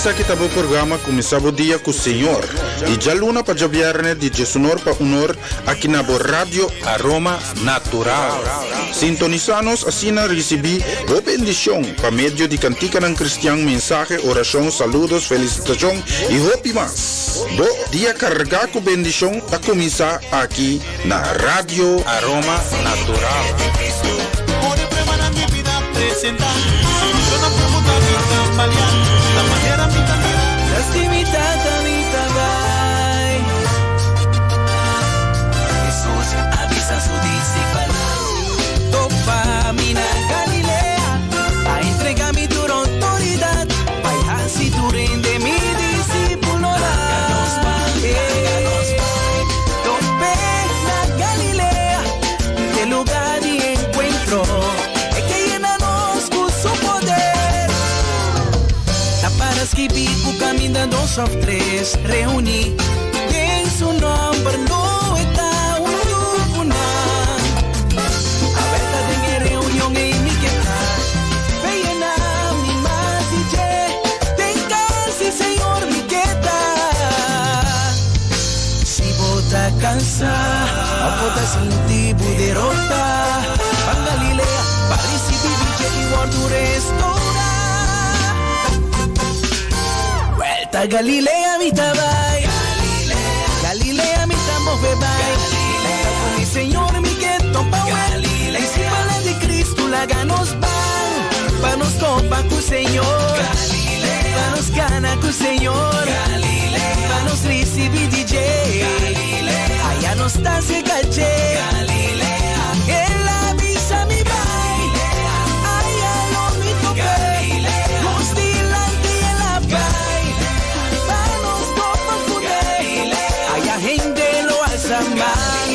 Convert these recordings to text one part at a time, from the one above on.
Esaki ta bo programa Kuminsá Bo Dia ku Señor, di djaluna pa djabièrnè di djesunor pa unor aki na bo Radio Aroma Natural. Sintonisá nos asina risibí bo bendishon pa medio di kantikanan kristian, mensahe, orashon, saludos, felisitashon i hopi mas. Bo dia kargá ku bendishon ta kuminsá aki na Radio Aroma Natural. Galilea mi ta bai Galilea mi ta move bai Ku mi Señor mi ke topa Galilea Disipelnan di Cristo laga nos ban Pa nos topa ku Señor Pa nos gana ku Señor Pa nos risibi di dje Aya nos ta serka dje El a bisa mi bai Aya lo mi tope Nos dilanti el a bai Pa nos topa kuné Aya hende lo alsa man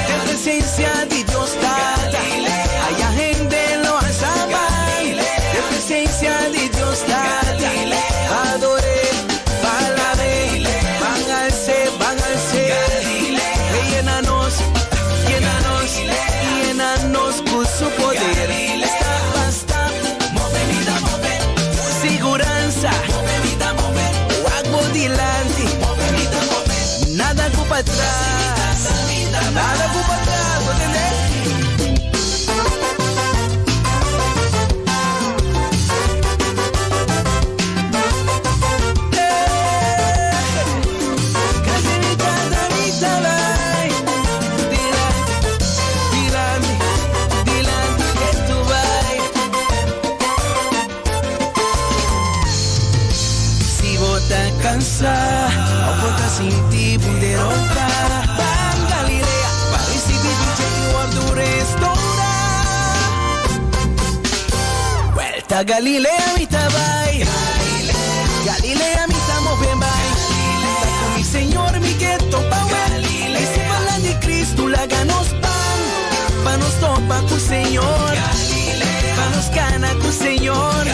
Den presencia di Dios Tata Aya hende lo alsa man Den presencia di Dios Tata Ador'é, alab'é Ban als'é, ban als'é Yena nos, yena nos, yena nos ku su poder Stap pa stap, move mi ta move Siguransa, move mi ta move Wak bo dilanti, move mi ta move Nada ku patras, nada ku patras, bo tende? Si bo ta kansa òf bo ta sinti bo derota, ban Galilea pa risibí dje i wòrdu restorá. Buelta Galilea mi ta bai, Galilea mi ta move bai, Ta ku mi Señor mi ke topa wèl, Disipelnan di Cristo laga nos ban, Pa nos topa ku Señor, Pa nos gana ku Señor,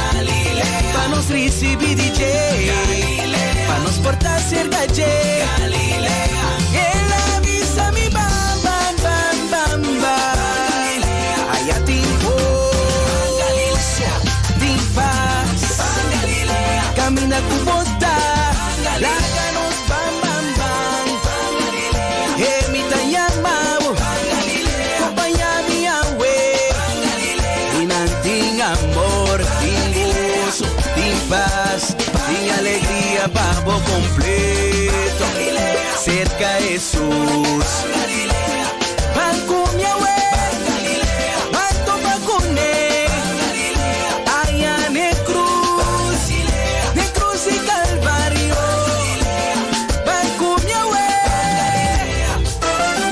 Pa nos risibí di dje, Pa nos por ta serka dje. El a bisa mi ban, ban, ban, ban, ban. Aya tin goso, tin pas. Camina ku bo ta, laga nos ban, ban, ban. He mi ta yama bo, compaña mi awe. I nan tin amor, tin goso, tin pas, tin alegria pa bo completo. Cerca Jesus. Ban ku mi awe, ban topa kuné. Aya n'e cruz, n'e cruz di Calvario. Ban ku mi awe,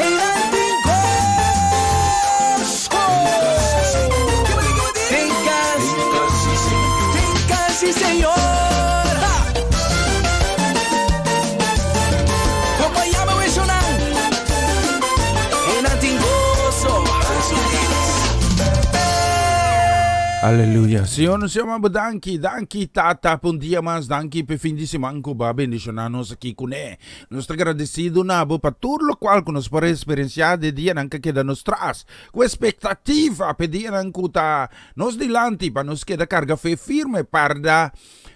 einan tin goso. Den cas, den cas di Señor. Ha! Compañame, Wilsonnan. Aleluya. Señor, nos yama bo danki. Danki, Tata, pa un dia mas. Danki pa e fin di siman ku bo a bendishoná nos aki kuné. Nos ta gradesido na bo pa tur lokual ku nos por a eksperensiá di e dianan ku a keda nos tras. Ku espektativa pa e dianan ku ta nos dilanti pa nos keda karga fe firme parda,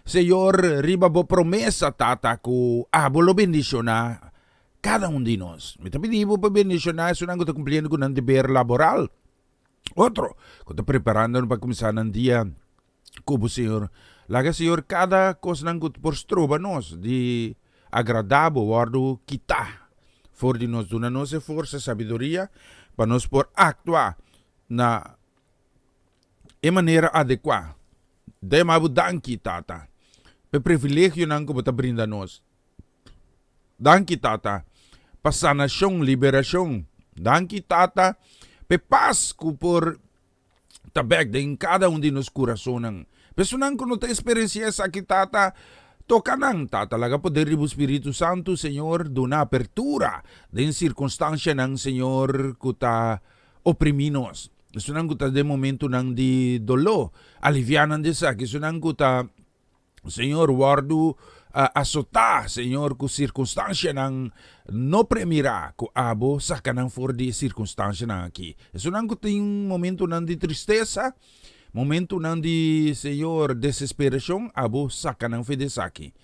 Señor, riba bo promesa, Tata, ku abo lo bendishoná kada un di nos. Mi ta pidi bo pa bendishoná esunnan ku ta kumpliendo ku nan deber laboral. Otro ku ta preparando pa kuminsá nan dia ku bo, Señor. Laga, Señor, kada kosnan ku por stroba nos di agradá bo wòrdu kitá for di nos. Duna nos e forsa, sabiduria pa nos por aktua na e manera adekuá. Dema bo danki, Tata, pa e privilegionan ku bo ta brinda nos. Danki Tata pa sanashon, liberashon. Danki Tata p'e pas ku por ta bek den kada un di nos kurasonnan. P'esunnan ku no ta eksperensiá esaki Tata, toka nan Tata. Laga poder di bo Spiritu Santu, Señor, duna apertura den sirkunstanshanan, Señor, ku ta oprimí nos. Esunnan ku ta den momentunan di doló, aliviá nan di esaki. Esunnan ku ta Señor, wòrdu asotá, Señor, ku sirkunstansianan no premirá, ku abo saka nan for di e sirkunstansianan aki. Esunnan ku tin momentunan di tristesa, momentunan di, Señor, desesperashon, abo saka nan for di esaki.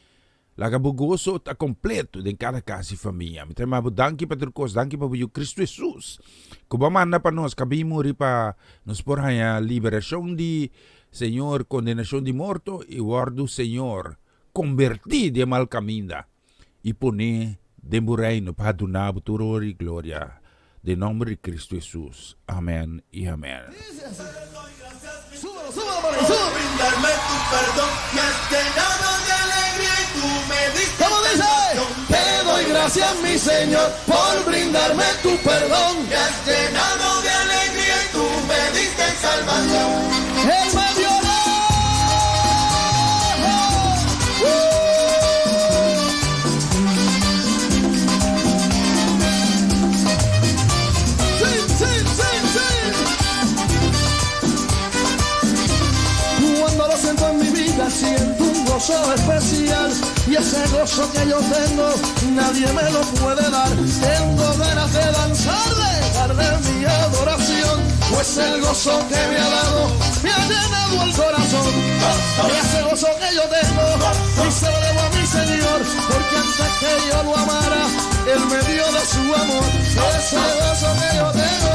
Laga bo goso ta kompleto den kada kas i famia. Mi ta yama bo danki pa tur kos, danki pa bo Yu Kristu Hesus, ku bo a manda pa nos, ku a bin muri pa nos por haña liberashon di Señor, kondenashon di morto i wòrdu, Señor, kombertí di e mal kaminda i pon'é den bo Reino pa duna bo tur ora i gloria, den nòmber di Kristu Hesus. Amèn i amèn. Cuando lo siento en mi vida siento un gozo especial y ese gozo que yo tengo nadie me lo puede dar. Tengo ganas de danzar, de darle mi adoración, pues el gozo que me ha dado me ha llenado el corazón. Y ese gozo que yo tengo y se lo debo a mi Señor, porque antes que yo lo amara, Él me dio de su amor. Ese gozo que yo tengo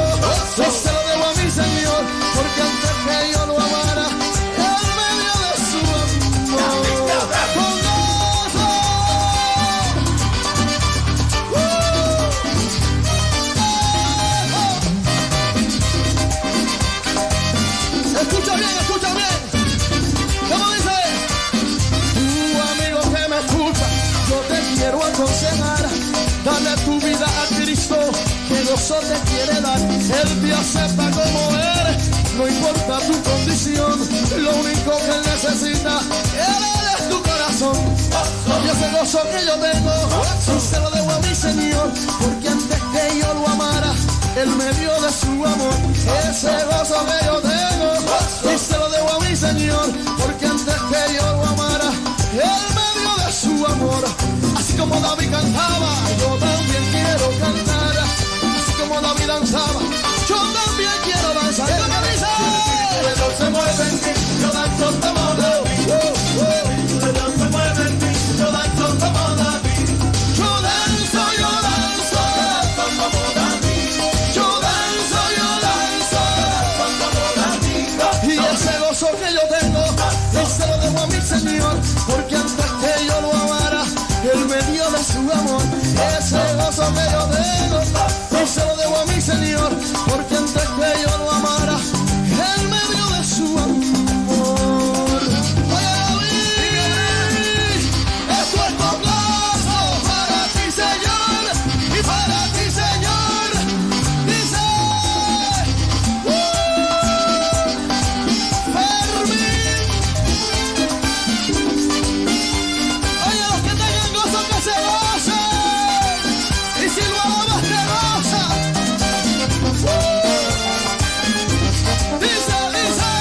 y se lo debo a mi Señor, porque antes que yo lo amara, Él me dio de su amor. Con gozo. Escucha bien, escucha bien. ¿Cómo dice? Tu amigo que me escucha, yo te quiero aconsejar. Dale tu vida a Cristo, que gozo te quiere dar. Él te acepta como eres, no importa tu condición. Lo único que él necesita, él es tu corazón. Y ese gozo que yo tengo, y se lo debo a mi Señor, porque antes que yo lo amara, él me dio de su amor. Ese gozo que yo tengo, y se lo debo a mi Señor, porque antes que yo lo amara, él me dio de su amor. Así como David cantaba, yo también quiero cantar. Así como David danzaba, yo también quiero danzar. ¿Cómo dice? Se mueve en mí, yo danzo como David. Se mueve en mí, yo danzo como David. Yo danzo, yo danzo, como David. Yo danzo, yo danzo, como David. Y ese gozo que yo tengo, y se lo debo a mi Señor, porque antes que yo lo amara, Él me dio de su amor. Ese gozo que yo tengo, y se lo debo a mi Señor, porque antes que yo lo amara, Él me dio de su amor. Oye, David, esto es con gozo para ti, Señor, y para ti, Señor. Dice, Fermín. Oye, los que tengan gozo, que se gocen. Y si lo alabas, te goza. Dice, dice.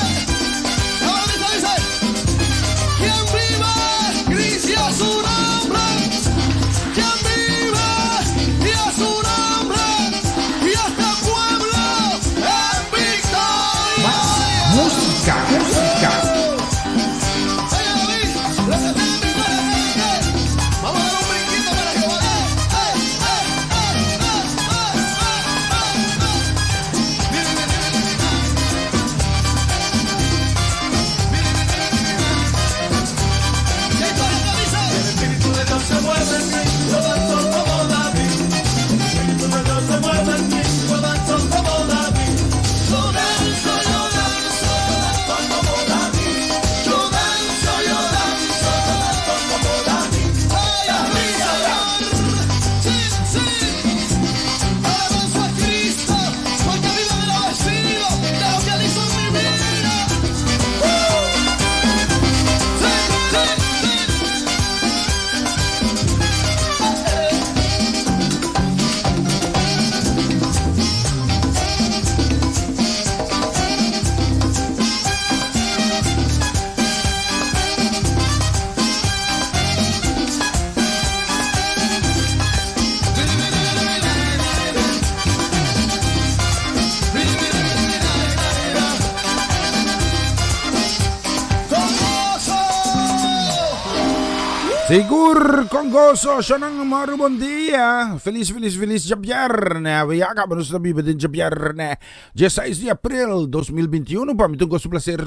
Sigur con gozo, Shonan Maru, bon dia. Feliz, feliz, feliz djabierne. Awe ya caba nos ta biba den djabierne. 16 di april 2021. Pa mi ta un gozo placer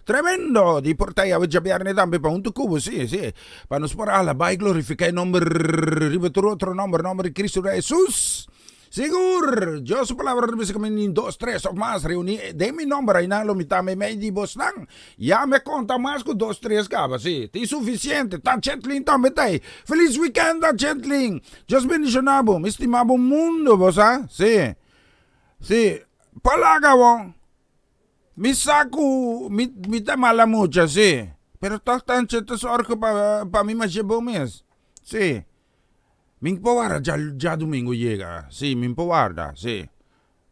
tremendo di por ta awe djabierne tambe pa hunto cu bo. Si, si. Pa nos por alaba y glorifica e nomber riba tur otro nomber, nomber di Cristo Jesus. Sigur! Dios su palabra ta bisa ku mi nin dos, tres òf mas reuní den mi nòmber, einan lo mi ta meimei di bosnan. Ya mi a konta mas ku dos, tres kaba, sí, tin sufisiente. Ta Chetlin tambe ta ei. Felis wikènt, ta Chetlin! Dios bendishoná bo. Mi stima bo mundu, bo sa. Sí. Sí. Palaga bo. Mi sa ku mi mi ta mala mucha, sí. Pero tòg Tantje ta sòrg pa pa mi masha bon mes. Sí. Mi por warda dja djadumingu yega, sí, mi por warda, sí.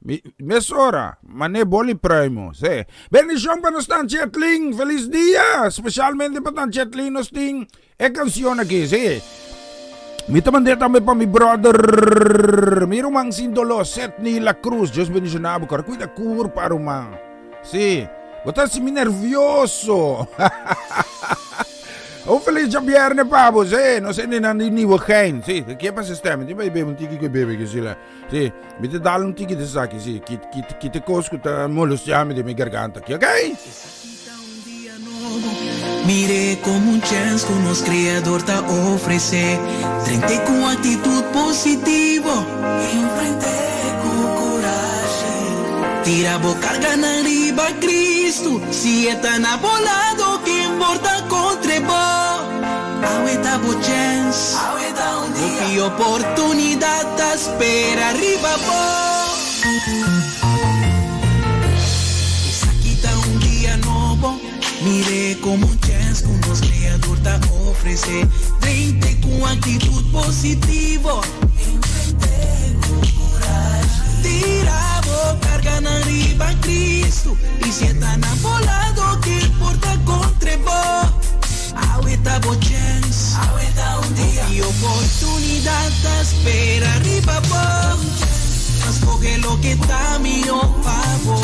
Mi, mesora, mané boli pruimo, sí. Bendishon pa nos tan Chetlin, felis dia! Spesialmente pa tan Chetlin nos tin e kanshon aki, sí. Mi ta mand'é tambe pa mi brother, mi ruman sin doló, Setney La Cruz. Dios bendishoná bo, kòrda kuida kurpa, ruman. Sí, bo ta hasi mi nervioso. Un feliz djabierne pa bo, sí. No sé ni nan di Nieuwegein. Sí, te kie pasa stem. Ti bai bebe un tiki ku e bebe ki sila. Sí, mi te dal un tiki di esaki, sí. Kit, kit, kit e kos ku ta molestia mi den mi garganta aki, okey? Mir'é komo un chèns ku nos Kreador ta ofresé. Drent'é ku aktitut positivo. Enfrent'é ku kurashi. Tira bo karganan riba Kristu. Si e ta na bo lado, ken por ta kontra bo? Awe ta bo chèns. Hopi oportunidat ta spera riba bo. Esaki ta un dia nobo. Mir'é komo un chèns ku nos Kreador ta ofresé. Drent'é ku aktitut positivo. Enfrent'é ku kurashi. Tira bo karganan riba Kristu. I si e ta na bo lado, ke por ta kontra bo? Awe ta bo chèns. Hopi oportunidat ta spera riba bo. Pa skohe loke ta mihó pa bo.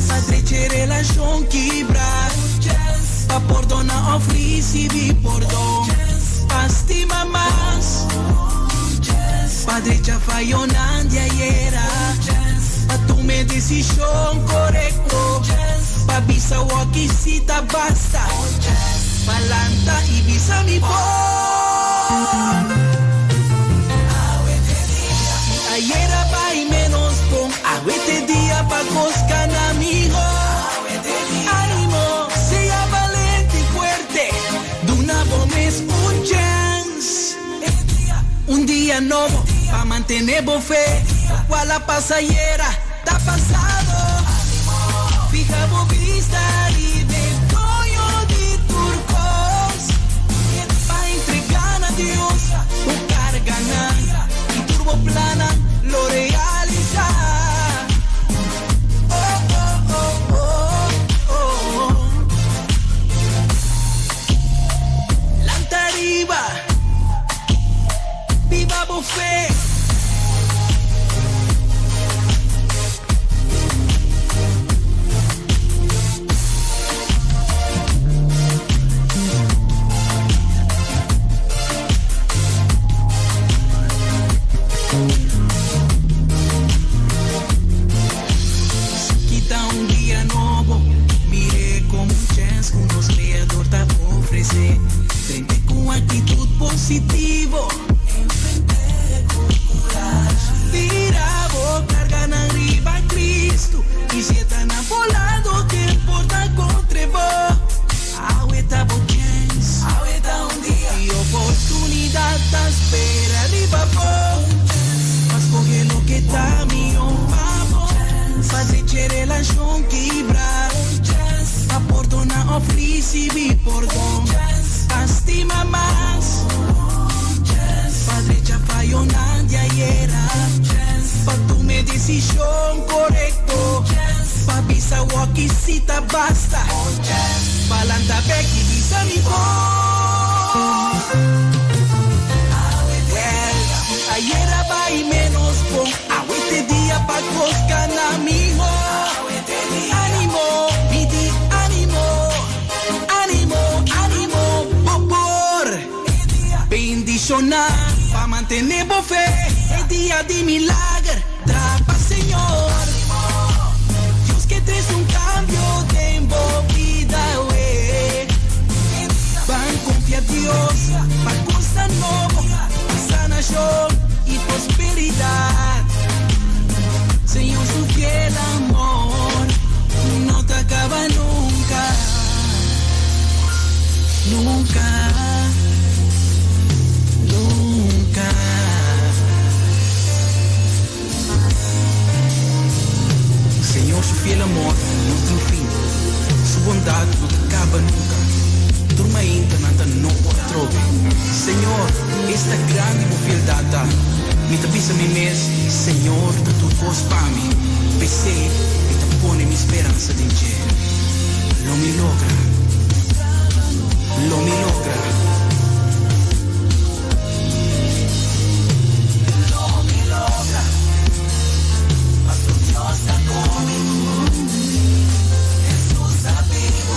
Pa drecha e relashon kibrá. Pa pordona òf risibí pordon. Pa stima mas. Pa drecha fayonan di ayera. Pa tuma e desishon korekto. Pa bisa wòki si ta basta. Pa lanta i bisa mi bon. Si ayera bai menos bon, awe t'e dia pa kos kana mihó. Animo, sea balente i fuerte, duna bo mes un chèns. Un dia nobo pa mantené bo fe, lokual a pasa ayera ta pasado. Fija bo bista riba e Doño di tur kos, pa entregá na Dios bo karganan i tur bo plannan lo realisá. Oh, oh, oh, oh, oh. Lanta riba, biba bo fe. Esaki ta un dia nobo, mir'é komo un chèns ku nos Kreador ta ofresé. Drent'é ku aktitut positivo, enfrent'é ku kurashi. Tira bo karganan riba Kristu, i si e ta na bo lado, ken por ta kontra bo? Awe ta bo chèns, i oportunidat ta spera riba bo. Pa skohe loke ta mihó pa bo, pa drecha e relashon kibrá, pa pordoná òf risibí pordon, pa stima mas, pa drecha fayonan di ayera, pa tuma e desishon korekto, pa bisa wòki si ta basta. Palanta bek i bisa mi bon. Well, si ayer a bai menos bon, awe t'e dia pa kos kana miho. Animo, mi di animo, animo, animo, bo bo. Bendishoná pa mantené bo fe. E dia di milager ta pa Señor. Dios ke trese un kambio den bo bida awe. Ban konfia Dios pa kosnan nobo, sanashon i prosperidat. Señor su fiel amor no ta kaba nunka, nunka, nunka. Señor su fiel amor no tin fin, su bondad no ta caba nunca. Tur mainta nan ta nobo atrobe. Señor, esta grandi bo fieldad ta. Mi ta bisa mi mes, Señor ta tur cos pa mi, p'esey mi ta pone mi speransa den dje. Lo mi logra. Lo mi logra. Lo mi logra. Paso Dios ta cu mi. Hesus ta bibo.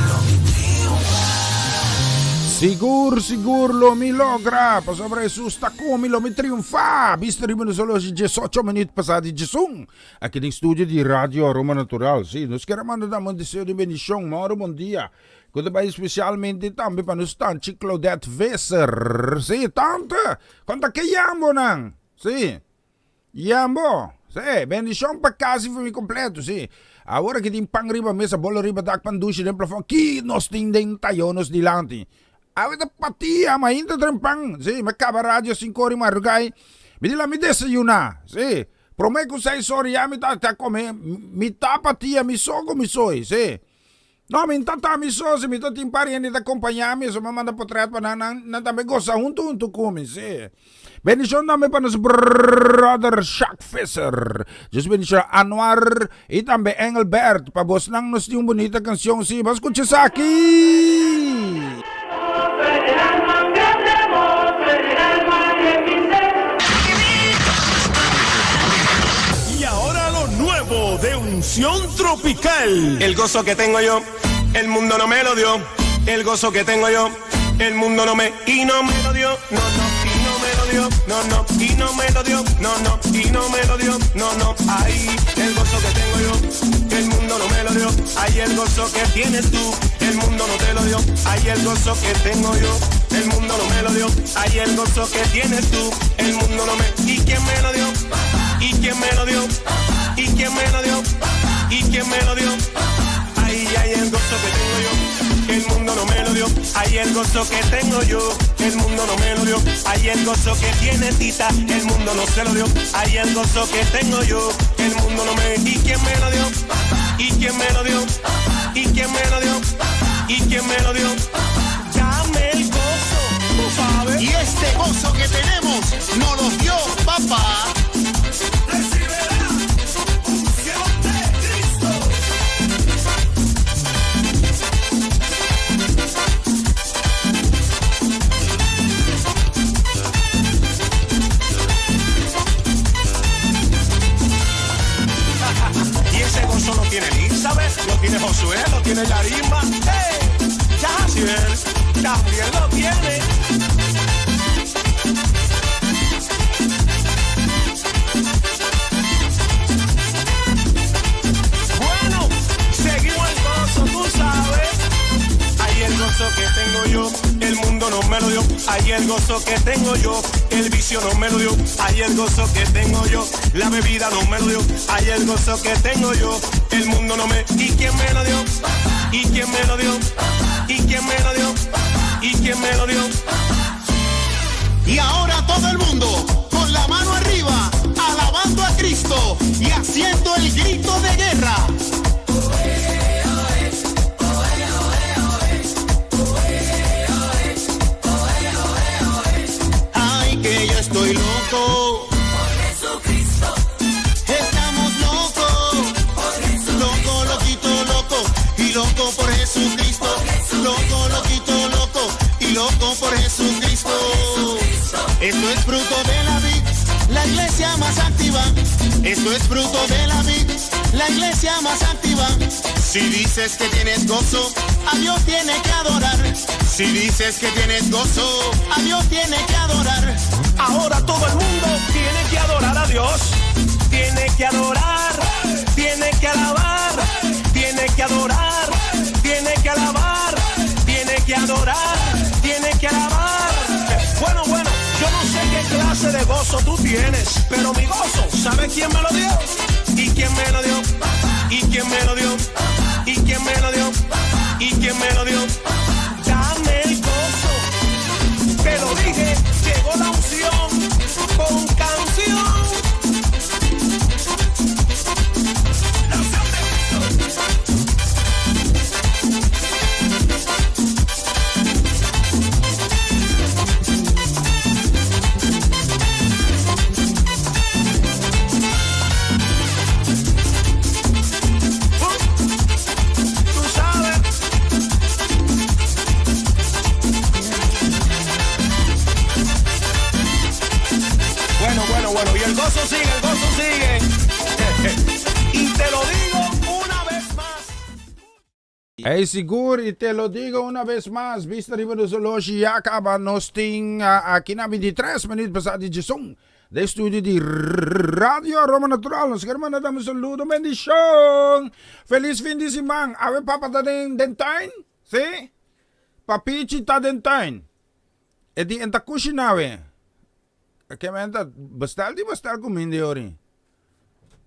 Lo mi triunfa. Sigur, sigur lo mi logra, pasobra Hesus ta cu mi, lo mi triunfa. Bista riba nos oloshi diesocho minuut pasa di diesun, aki den studio di Radio Aroma Natural. Si, nos kier a manda tambe un deseo di bendicion, mauro bon dia, cu ta bay specialmente tambe pa nos tanchi Claudette Visser. Si, tante, con ta ke yambo nan? Si. Yambo, sí, bendicion pa casa y familia completo, sí. Awor aki tin pan riba mesa, bolo riba dak, pan dushi den plafon, ki nos tin den tayo nos dilanti? Awe ta patia, ma ainda traen pan, sí, mi a caba radio cinco ora y madrugay, mi di la mi desayuna, sí, prome cu seis ora ya mi ta ta come, mi ta patia, mi so cu mi soy, sí. No, mi no ta ta mi so, si mi ta tin pariente ta kompañá mi, so mi a manda potret pa nan, nan, nan tambe gosa huntu huntu ku mi, sí. Bendishon tambe pa nos brother Jacques Visser. Dios bendishon Anuar i tambe Engelbert. Pa bosnan nos tin un bunita kanshon, sí. Bo a skucha esaki? Y ahora lo nuevo de Unción Tropical. El gozo que tengo yo, el mundo no me lo dio. El gozo que tengo yo, el mundo no me y no me lo dio. No, no, y no me lo dio. No, no, y no me lo dio. No, no, y no me lo dio. No, no, ay, el gozo que tengo yo, el mundo no me lo dio. Ay, el gozo que tienes tú, el mundo no te lo dio. Ay, el gozo que tengo yo, el mundo no me lo dio. Ay, el gozo que tienes tú, el mundo no me. ¿Y quién me lo dio? ¿Y quién me lo dio? ¿Y quién me lo dio? ¿Y quién me lo dio? Ay, ay, el gozo que tengo yo, el mundo no me lo dio. Ay, el gozo que tengo yo, el mundo no me lo dio. Ay, el gozo que tiene Tita, el mundo no se lo dio. Ay, el gozo que tengo yo, el mundo no me. ¿Y quién me lo dio? ¿Y quién me lo dio? ¿Y quién me lo dio? ¿Y quién me lo dio? Dame el gozo, tú sabes. Y este gozo que tenemos nos lo dio papá. Y ese gozo lo tiene Elizabeth, lo tiene Josué, lo tiene Yarima. ¡Hey! Yaciel también lo tiene. Bueno, seguimos el gozo, tú sabes. Ahí el gozo que tengo yo, el mundo no me lo dio. Ahí el gozo que tengo yo, el vicio no me lo dio. Ahí el gozo que tengo yo, la bebida no me lo dio. Ahí el gozo que tengo yo, el mundo no me. ¿Y quién me lo dio? ¿Y quién me lo dio? ¿Y quién me lo dio? ¿Y quién me lo dio? Y ahora todo el mundo, con la mano arriba, alabando a Cristo y haciendo el grito de guerra. Ay, que yo estoy loco. Por Jesucristo. Estamos locos. Por Jesucristo. Loco, loquito, loco. Y loco por Jesucristo. Por Jesucristo. Loco, loquito, loco. Y loco por Jesucristo. Por Jesucristo. Esto es fruto de la vid, la iglesia más activa. Esto es fruto de la vid, La iglesia más activa. Si dices que tienes gozo, a Dios tiene que adorar. Si dices que tienes gozo, a Dios tiene que adorar. Ahora todo el mundo tiene que adorar a Dios. Tiene que adorar, tiene que alabar, tiene que adorar, tiene que alabar, tiene que adorar, tiene que alabar. Bueno, bueno, yo no sé qué clase de gozo tú tienes, pero mi gozo, ¿sabes quién me lo dio? ¿Y quién me lo dio? ¿Y quién me lo dio? ¿Y quién me lo dio? ¿Y quién me lo dio? Dame el gozo. Te lo dije, llegó la unción con canción. Tú sabes. Bueno, bueno, bueno. Y el gozo sigue, el gozo sigue. y te lo digo una vez más. Hey, sigur, y te lo digo una vez más, bista riba nos horloge ya caba nos tin aki na 23 minuut pasa di 11 den studio di Radio Aroma Natural. Nos kier manda dame saludo, bendicion. Feliz fin di siman. Awe papa ta den den tuin? Si? Papichi ta den tuin. E di en ta cushina awe. Ke men ta bestel di bestel cuminda e ori.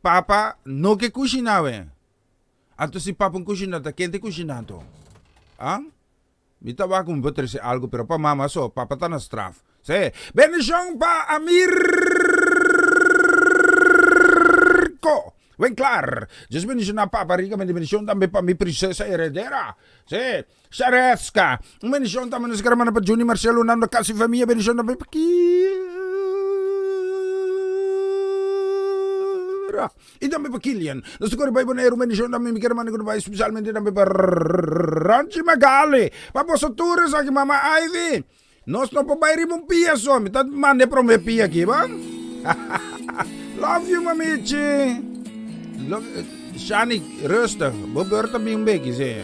Papa no ke cushina awe. Anto si papa un cushina ta ken ta cushina anto? Ah? Mi ta wak cu mi por trece algo pero pa mama so, papa ta na straf. Sí. Bendicion pa Amirko. Wen klaar. Dios bendiciona papa ricamente. Bendicion tambe pa mi princesa heredera. Sí. Shareska. Un bendicion tambe nos hermano pa Juni Marcelo Nando casi famia. Bendicion tambe pa Kira. I tambe pa Kilian. Nos ta kore bai Boneiru, bendishon tambe mi kere manda ku bai spesialmente tambe pa Ranchi Magali. Pa boso tur esaki mama Ivy. Nos no por bai riba un pia so, mi ta manda e prome pia aki ba. Love you mamichi. Love, Shani, rustig. Bo beurt ta bin un beki, sí.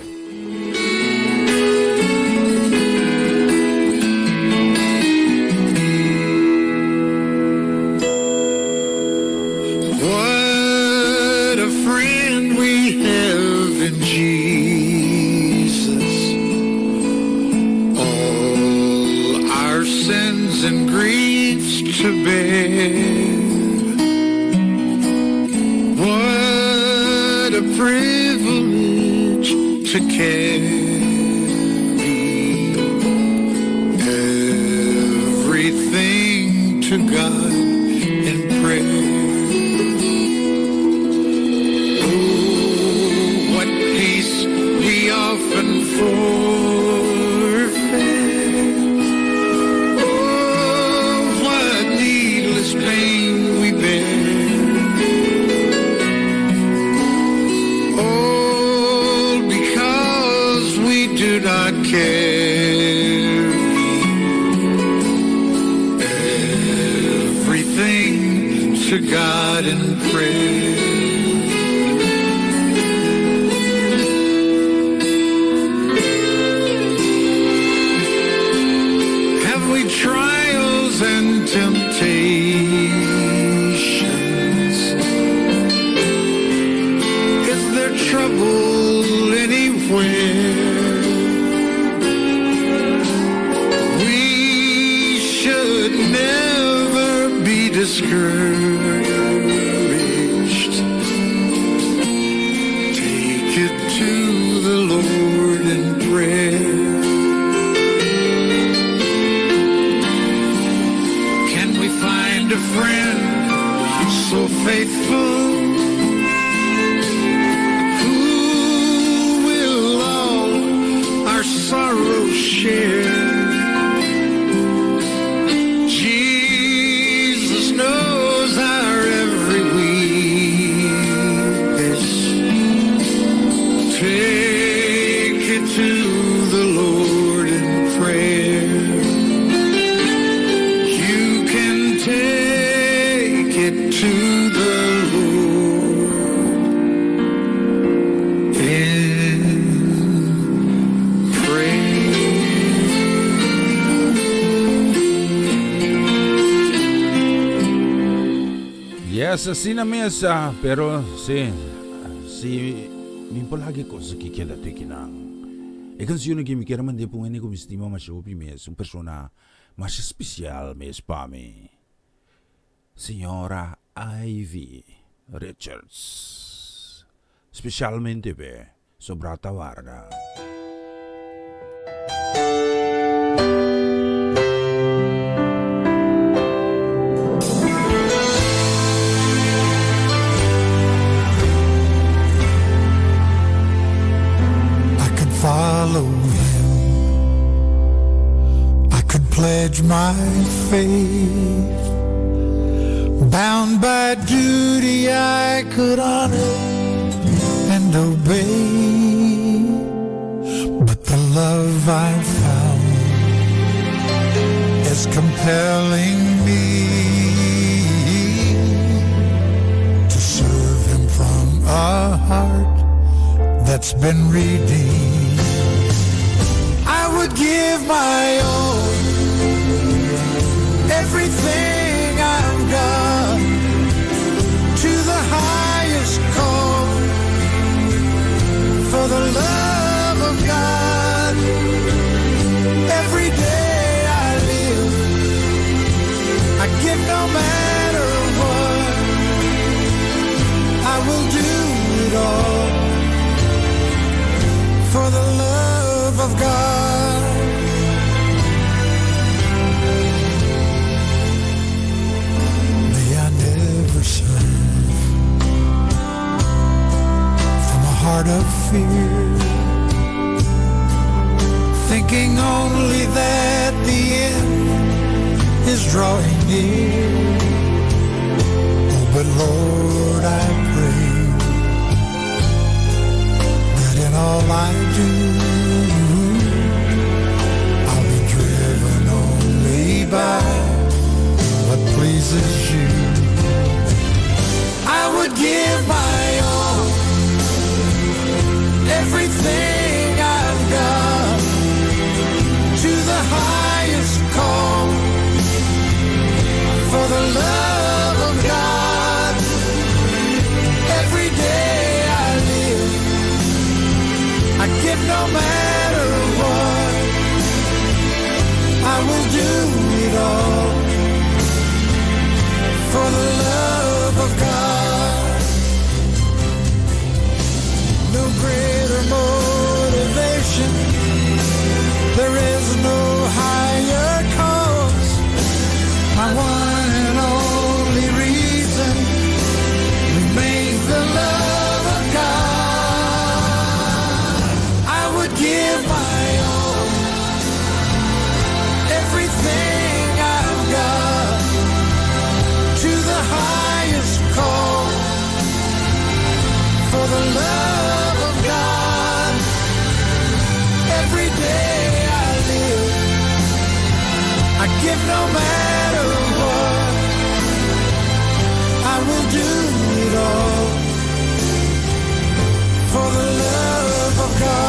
What a friend we have in Jesus. All our sins and griefs to bear. What a privilege to carry everything to God in prayer. Oh, what peace we often forfeit. Oh, what needless pain we bear. All because we do not carry everything to God in prayer. Have we trials and temptations? Is there trouble anywhere? We should never be discouraged. Take it to the Lord in prayer. Can we find a friend so faithful who will all our sorrows share? Jesus knows our every weakness. Take it to the Lord in prayer. You can take it to the Lord. Yes, asina mes, pero si, si mi por laga e cos aki keda te kinan. E cancion aki mi kier a mand'é pa un hende cu mi stima masha hopi mes, un persona masha special mes pa mi. Señora Ivy Richards. Specialmente p'e sobra ta warda. I could follow him I could pledge my faith Bound by duty I could honor and obey But the love I've found is compelling me To serve him from a heart that's been redeemed I would give my all Everything I've got To the highest call For the love of God Every day I live I give no matter what I will do it all For the love of God May I never serve From a heart of fear Thinking only that the end is drawing near Oh, but Lord, I pray That in all I do I'll be driven only by what pleases you I would give my all Everything I've got To the highest call For the love of God Every day I live I give no matter what I will do it all For the love of God No greater motivation There is no higher cause My one and only reason Remains the love of God I would give my all Everything I've got To the highest call For the love of God Every day I live I give no matter what I will do it all For the love of God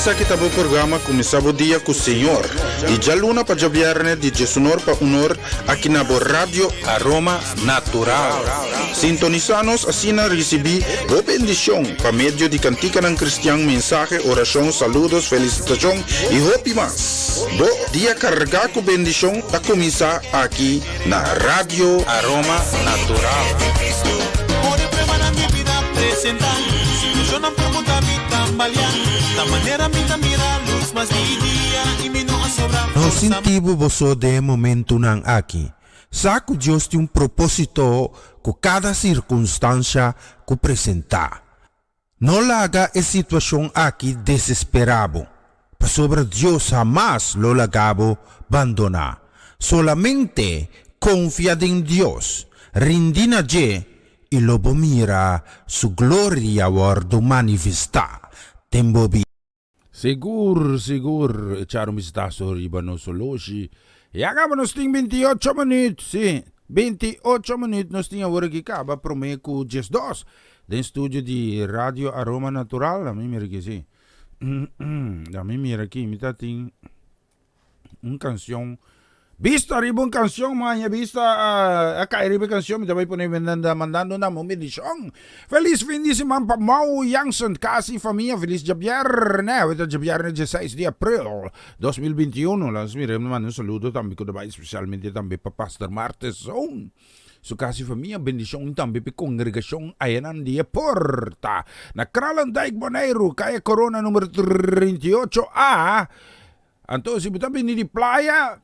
Esaki ta bo programa Kuminsá Bo Dia ku Señor, di djaluna pa djabièrnè di djesunor pa unor aki na bo Radio Aroma Natural. Sintonisá nos asina risibí bo bendishon pa medio di kantikanan kristian, mensahe, orashon, saludos, felisitashon i hopi mas. Bo dia kargá ku bendishon ta kuminsá aki na Radio Aroma Natural. No sinti bo boso den e momentunan aki. Sa ku Dios tin un propósito ku kada sirkunstansha ku presentá. No laga e situashon aki desesperá bo, pasobra Dios hamas lo laga bo bandoná. Solamente konfia den Dios, rindi na dje i lo bo mira su gloria wòrdu manifestá den bo bida. Sigur, sigur, echar un bistaso riba nos oloshi. Ya kaba nos tin 28 minuut, sí, 28 minuut nos tin awor aki kaba promé ku 12 den studio di Radio Aroma Natural. Ami mira aki, sí. Ami mira aki, mi ta tin un canción. Bista riba un canción, maña bista a cae riba e canción, mi ta bay pone mandando nan un bendicion. Feliz fin di siman pa Mau Jansen, casa y famia, feliz djabierne, awe ta djabierne 16 di april 2021. Laat mira, mi manda un saludo tambe cu ta bay especialmente tambe pa Pastor Marteson, su casa y famia, bendicion tambe pa e congregacion ayanan di e porta na Kralendijk, Boneiru, Kaya Corona numero 38A. Anto si bo ta bini di playa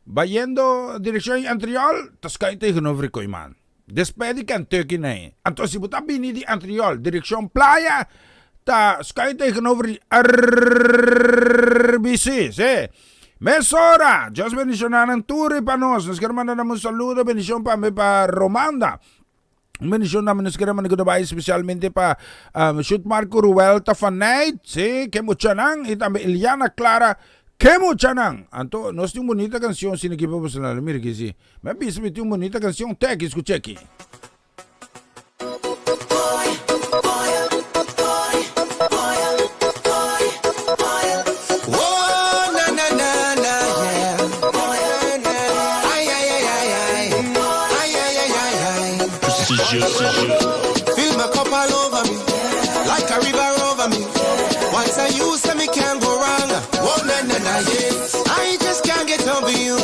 bayendo direccion di Antriol ta sky tegenover Kooiman. Despues di Kentucky nei. Anto si bo ta bini di Antriol direccion playa ta sky tegenover di RBC. Si. Mesora! Dios bendiciona nan tur y pa nos. Nos kier manda nan un saludo bendicion pa mi pa Romanda. Un bendicion tambe nos kere manda goodbye especialmente pa um, Shoot Marco Ruel Tafaneit, sí, ke muchanan, y tambe Eliana Clara, ke muchanan. Anto, nos tin un bonita canción sin equipo personal, mira aquí, sí. Me avisa mi tin un bonita canción, te aquí, escucha aquí. Oh, na na na na, yeah. Ay, ay, ay, ay, ay. Ay, ay, ay, ay, ay. Fill my cup all over me, like a river over me. Once I use them, me can't go wrong. Oh, na na na, yeah. I just can't get over you.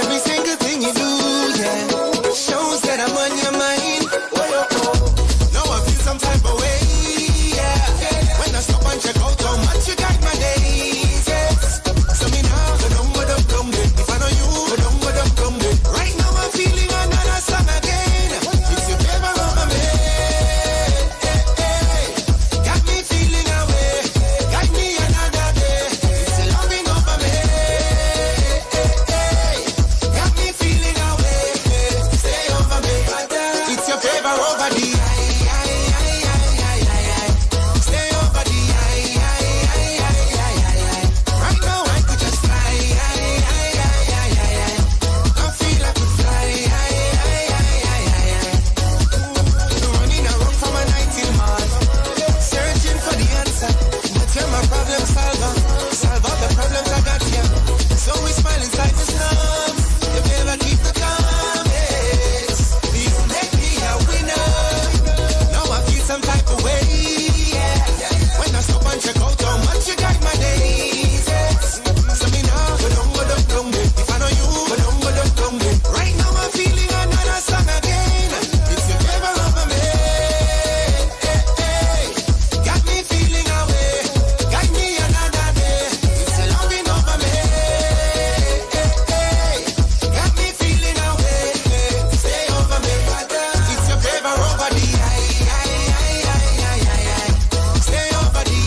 Every single thing you do, yeah, shows that I'm on your mind. Oh, oh, oh. Now I feel some type of way, yeah. When I stop and check out how much you got my days, yes. So me now go down, go down, down, If I know you, go down, go down, down, Right now I'm feeling another song again. It's your favor over me. Got me feeling away. Got me another day. It's your loving over me. Got me feeling away. Stay over me. It's your favor over the. Stay over the. Right now I could just fly. I feel I could fly. Running around from a night till morn, searching for the answer. But you're my problem solver. Solve all the problems I got here. So we smile inside the storm. You never keep the calm. Yes. You make me a winner. Now I feel some type of way. Yeah. When I stop and check out how much you got my days. Yes. So me now go down, go down, down. If I know you, go down, go down, down. Right now I'm feeling another song again. It's your favor over me. Got me feeling away. Got me another day. It's your loving over me. Got me feeling away. Stay over me. It's your favor over the. Stay over the.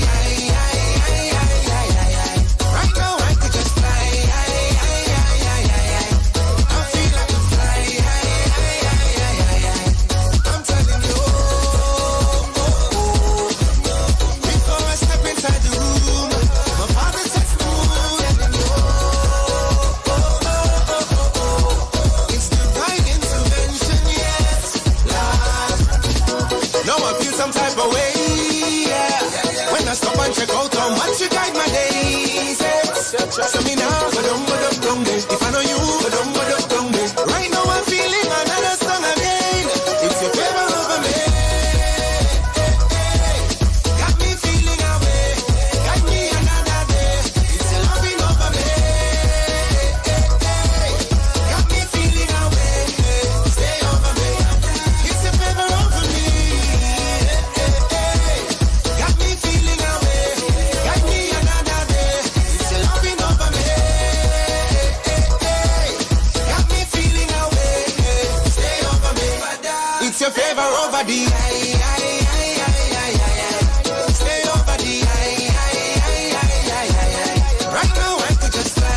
Right now I could just fly. I feel I could fly. I'm telling you. Before I step inside the room, my father sets the mood. It's divine intervention, yes. Lord. Now I feel some type of way, yeah. When I stop and check out how much you guide my days, yes. So me now go down, go down, down, If I know you, go down, go down, down, Right now I'm feeling another song again. It's your favor over me. Got me feeling away. Got me another day. It's your loving over me. Got me feeling away. Stay over me. It's your favor over me. Got me feeling away. Got me another day. It's your loving over me. Got me feeling away. Stay over me. It's your favor over the. Stay over the. Right now I could just fly.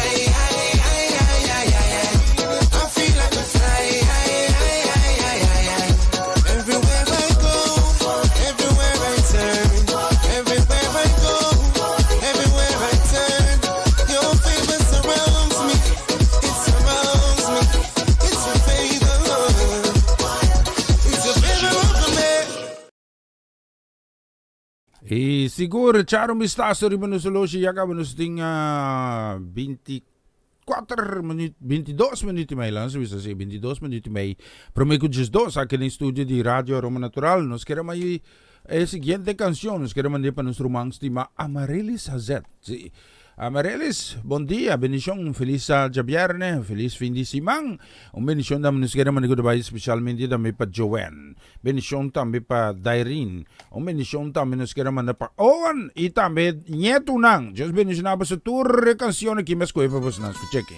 Sí, sigur, echar un vistazo riba nos horloge, ya caba nos tin 24 minuut, 22 minuut y mei, laat nos bisa así, 22 minuut y mei, prome cu 12 aki den studio di Radio Aroma Natural. Nos kere mai e siguiente cancion, nos kere mand'é pa nos ruman stima Amaryllis Hazet. Sí. Amaryllis, bon dia, bendicion, feliz djabierne, feliz fin di siman. Un bendicion tambe nos kere manda cu ta bai specialmente tambe pa Joanne. Bendicion tambe pa Dairin. Un bendicion tambe nos kere manda pa Owen y tambe ñetunan. Dios bendiciona boso tur e cancion aki mi a scoge pa bosonan. Scucha aki.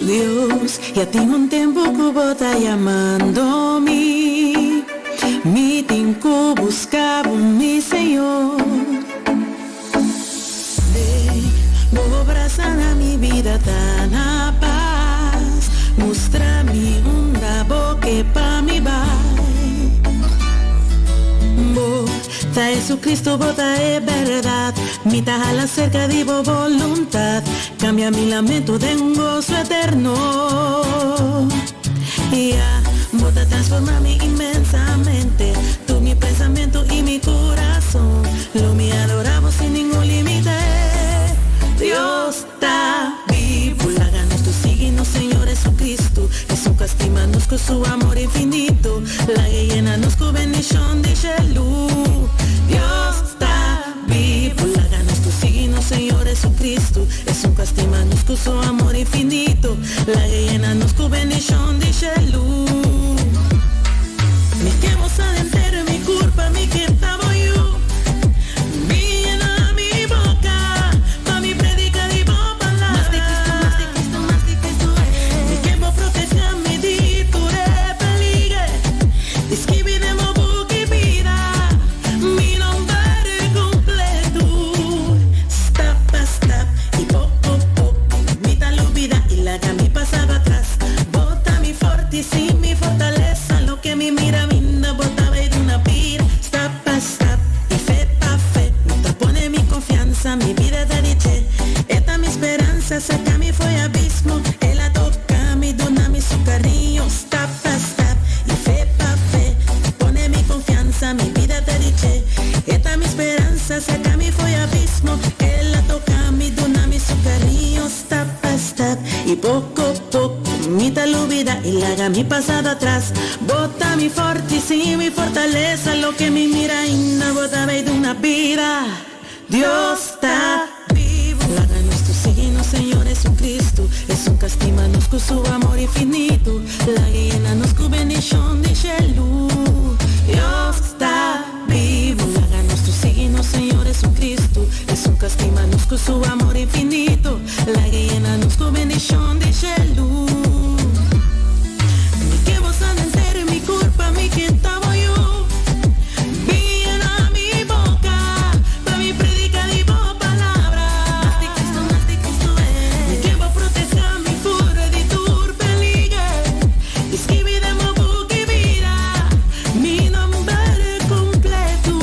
Dios, ya tin un tempo ku bo ta yamando mi Mi tin ku buska bo, mi Señor. Den bo brasa na mi bida ta na pas Mustra mi unda bo ke pa mi bai Bo ta Jesucristo bo ta e berdad Mi ta hala serka di bo boluntad Cambia mi lamento den un goso eterno Ya bo ta transforma mi inmensamente Tur mi pensamento y mi curason Lo mi adora bo sin ningun limite Dios ta bibu Laga nos tur sigui nos Señor Jesucristo Esun cu a stima nos cu su amor infinito Laga e yena nos cu bendicion di shelu Dios ta Bibu, laga nos tur sigui nos Señor Jesucristo, esun cu a stima nos cu su amor infinito, laga e yena nos cu bendicion di shelu. Mi ke bo sa henter mi curpa, mi ke ta bo yu, mi yena mi boca pa mi predica di bo palabra. Mi ke bo proteha mi di tur e peliger, i skibi den bo buki bida. Mi nomber completo. Stap pa stap y poco poco mi ta lubida y laga mi pasado atras. Bo ta mi forti, sí, mi fortaleza. Loke mi mira minda bo ta bay duna bida. Stap pa stap y fe pa fe mi ta pone mi confianza, mi bida ta di dje. E ta mi speranza, saca mi fo'i abismo. El a toca mi, duna mi su cariño. Stap pa stap y fe pa fe Pone mi confianza, mi bida ta di dje E ta mi speranza, saca mi fo'i abismo El a toca mi, duna mi su cariño Stap pa stap y poco poco Mi ta lubida y laga mi pasado atras Bo ta mi forti, sí, mi fortaleza Loke mi mira ainda bo ta bay duna bida Dios ta bibu. Laga nos tur sigui nos Señor Jesucristo, Esun ka stima nos ku su amor infinito, Laga e yena nos ku bendishon di shelu. Dios ta bibu. Laga nos tur sigui nos Señor Jesucristo, Esun ka stima nos ku su amor infinito, Laga e yena nos ku bendishon di shelu. Mi ke bo sa henter mi kurpa, mi ke ta bo yu. Bin yena mi boka pa mi predica di bo palabra. Mi ke bo proteha mi for di tur peliger i skibi den bo buki bida mi nomber completo.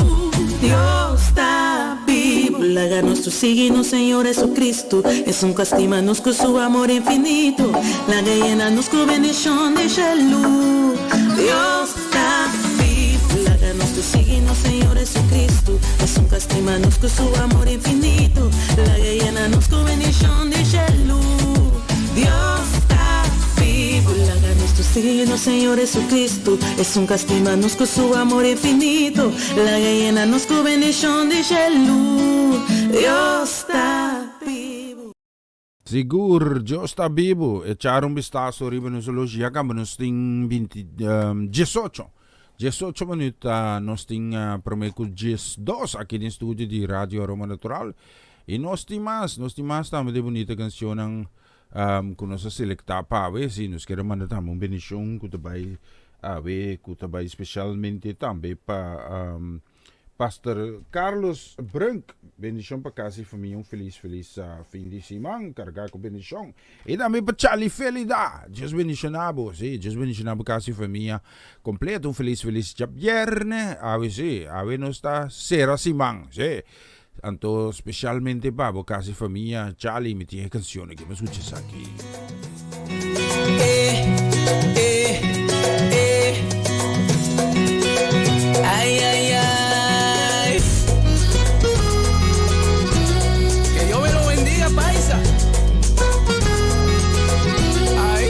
Dios ta bibu. Laga nos tur sigui nos Señor Jesucristo, esun cu a stima nos cu su amor infinito. Laga yena nos cu bendicion di shelu. Dios ta bibu. Laga nos tur sigui nos Señor Jesucristo, esun cu a stima nos cu su amor infinito. Laga yena nos cu bendicion di shelu. Dios ta bibu. Laga nos tur sigui nos Señor Jesucristo, esun cu a stima nos cu su amor infinito. Laga yena nos cu bendicion di shelu. Dios ta bibu. Sigur, Dios ta bibu. Echar un bistaso riba nos oloshi. Ya caba nos tin binti, diesocho. Diesocho minuut nos tin prome cu diesdos aki den studio di Radio Aroma Natural. Y nos tin mas, nos tin mas tambe di bunita cancionnan cu nos a selecta pa awe. Si nos kier a manda tambe un bendicion cu ta bay awe, cu ta bay specialmente tambe pa. Pastor Carlos Brunk, bendicion pa casa y famia, un feliz feliz fin di siman carga cu bendicion. Y tambe pa Charlie Felida, Dios bendiciona bo, si, Dios bendiciona bo casa y famia completo, un feliz feliz djabierne, awe si, awe nos ta cera siman, si. Anto specialmente pa bo casa y famia, Charlie, mi tin e cancion aki, bo scucha esaki. Eh, eh, eh. Ay, ay, ay. Que Dios me lo bendiga, paisa. Ay.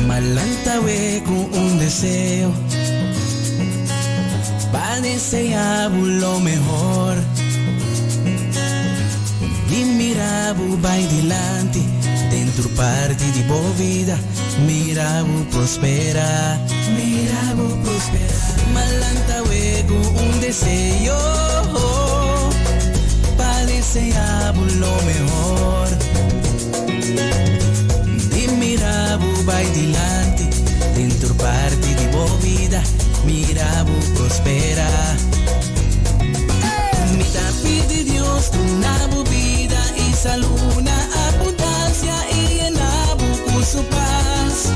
M'a lanta awe cu un deseo. Pa desea bo lo mehor. Di mira bo bai dilanti den tur parti di bo bida. Mira bo prospera. Mira bo prospera. M'a lanta awe cu un deseo. Pa desea bo lo mehor. Di mira bo bai dilanti den tur parti di bo bida, mira bo prospera. Mi ta pidi Dios duna bo bida y salud na abundancia y yena bo cu su paz.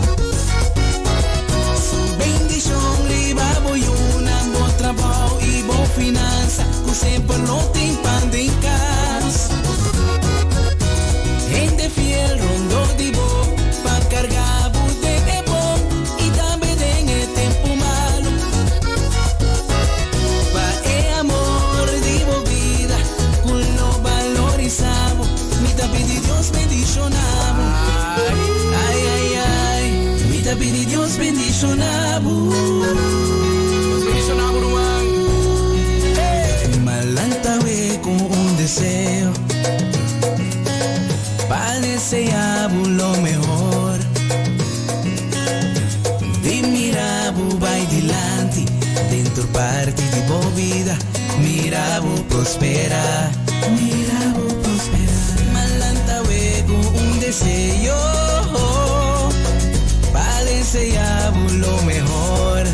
Su bendicion riba bo yunan, bo trabou y bo finansa, cu semper lo tin pan den cas. Hende fiel rondó di bo pa karga bo den e bon i tambe den e tempu malu. Pa e amor di bo bida ku lo balorisá bo, mi ta pidi Dios bendishoná bo. Ai, ai, ai, mi ta pidi Dios bendishoná bo. Dios bendishoná bo, ruman. M'a lanta awe ku un deseo. Pa desea bo lo mehor. Di mira bo bai dilanti den tur parti di bo bida. Mira bo prospera. Mira bo prospera. M'a lanta awe cu un deseo. Pa desea bo lo mehor.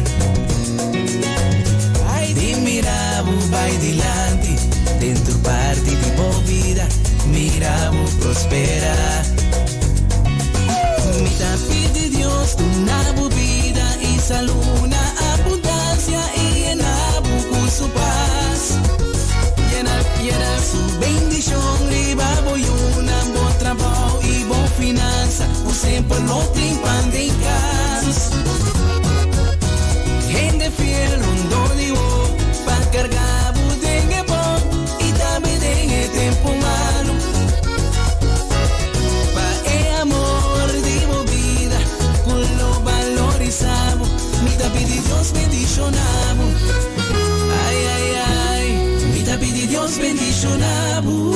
Di mira bo bai dilanti den tur parti di bo bida, mira bo prospera. Mi ta pidi Dios duna bo bida y salud na abundancia y yena bo cu su paz. Yena, yena su bendicion riba bo yunan, bo trabou y bo finansa, cu semper lo tin pan den cas. Hende fiel rondó di bo pa karga bo den e bon i tambe den e tempu malu. Pa e amor di bo bida ku lo balorisá bo, mi ta pidi Dios bendishoná bo. Ai, ai, ai, mi ta pidi Dios bendishoná bo.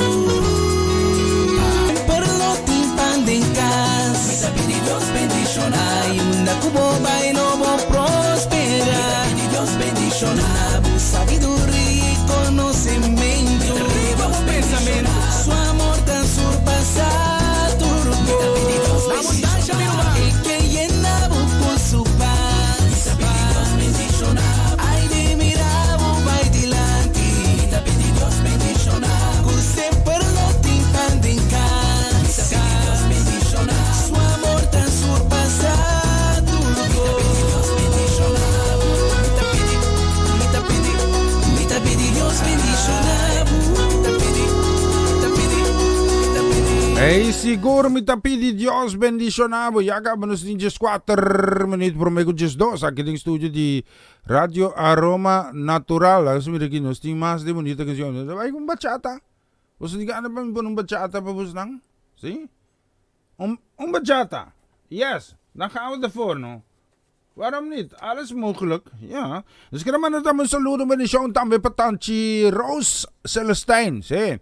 Por lo tin pan den kas. Mi ta pidi Dios bendishoná. Ai unda ku bo bai lo bo prospera. Mi ta pidi Dios bendishoná bo sabiduria i konosementu. Mi ta pidi Dios bendishoná. Su amor ta surpasá tur kos. Mi ta pidi Dios bendishoná. E ke yena bo ku su pas. Mi ta pidi Dios bendishoná. Ai di mira bo bai dilanti. Mi ta pidi Dios bendishoná. Ku semper lo tin pan den kas. Mi ta pidi Dios bendishoná. Su amor ta surpasá tur kos. Mi ta pidi Dios bendishoná bo. Mi ta pidi, mi ta pidi, mi ta pidi Dios bendishoná bo. Mi ta pidi, mi ta pidi, mi ta pidi. Ey, sigur mi ta pidi Dios bendishoná bo. Ya kaba nos tin dieskuater minuut promé ku diesdos aki den studio di Radio Aroma Natural. Laga nos mira aki, nos tin mas di bunita canción. Ta bai ku un bachata. Boso tin gana pa mi pone un bachata pa bosnan? Sí? Un, un bachata. Yes, dan gaan we ervoor, no? Waarom niet? Alles mogelijk. Ja. Dus ik manda tambe un saludo, un bendición tambe pa Tanchi Rose Celestijn. Sí.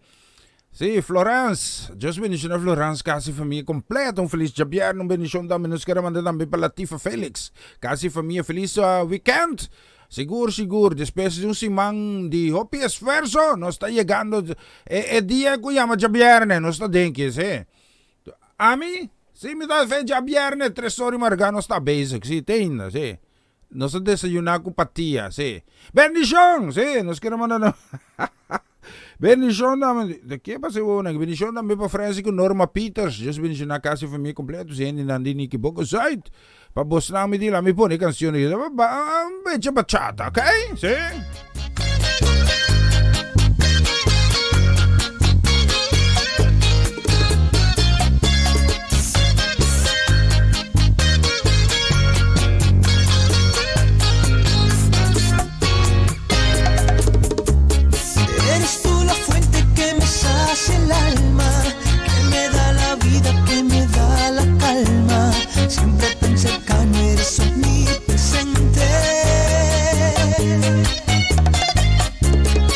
Sí, Florence. Dios bendiciona Florence, casi familia completo. Un feliz djabierno, un bendición tambe. Nos quiere manda tambe pa Latifa Felix. Casi familia, feliz weekend. Sigur, sigur, despues di un siman di hopi esfuerzo, nos ta yegando e, e dia cu yama djabierne, nos ta den ki, sí. Ami, sí, mi ta fe djabierne, tres ora y marga nos ta bezig, sí, te ainda, sí. Nos a desayuná ku patia, sí. Bendishon! Sí, nos kere manda na Bendishon tambe. De ke pasa e wowonan? Bendishon tambe pa Francie ku Norma Peters. Dios bendishoná kas i famia kompleto. Si hendenan di Nikiboko Zuid. Pa bosnan mi di la mi pone e kansion aki. Un becha bachata, ok? Sí. Eres tú la fuente que me sacia el alma, que me da la vida, que me da la calma. Siempre tan cercano eres omnipresente.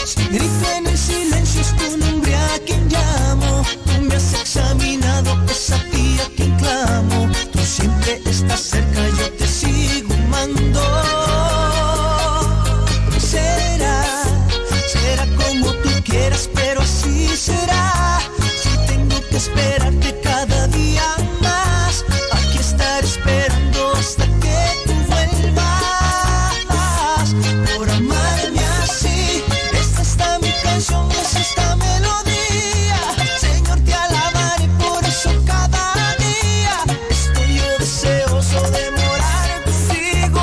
Si grito en el silencio es tu nombre a quien llamo. Tú me has examinado, es a ti a quien clamo. Tú siempre estás cerca, yo te sigo amando. Será, será como tú quieras, pero así será. Si tengo que esperarte cada día más, aquí estaré esperando hasta que tú vuelvas. Por amarme así, esta está mi canción, es esta melodía. Señor, te alabaré por eso cada día. Estoy yo deseoso de morar contigo.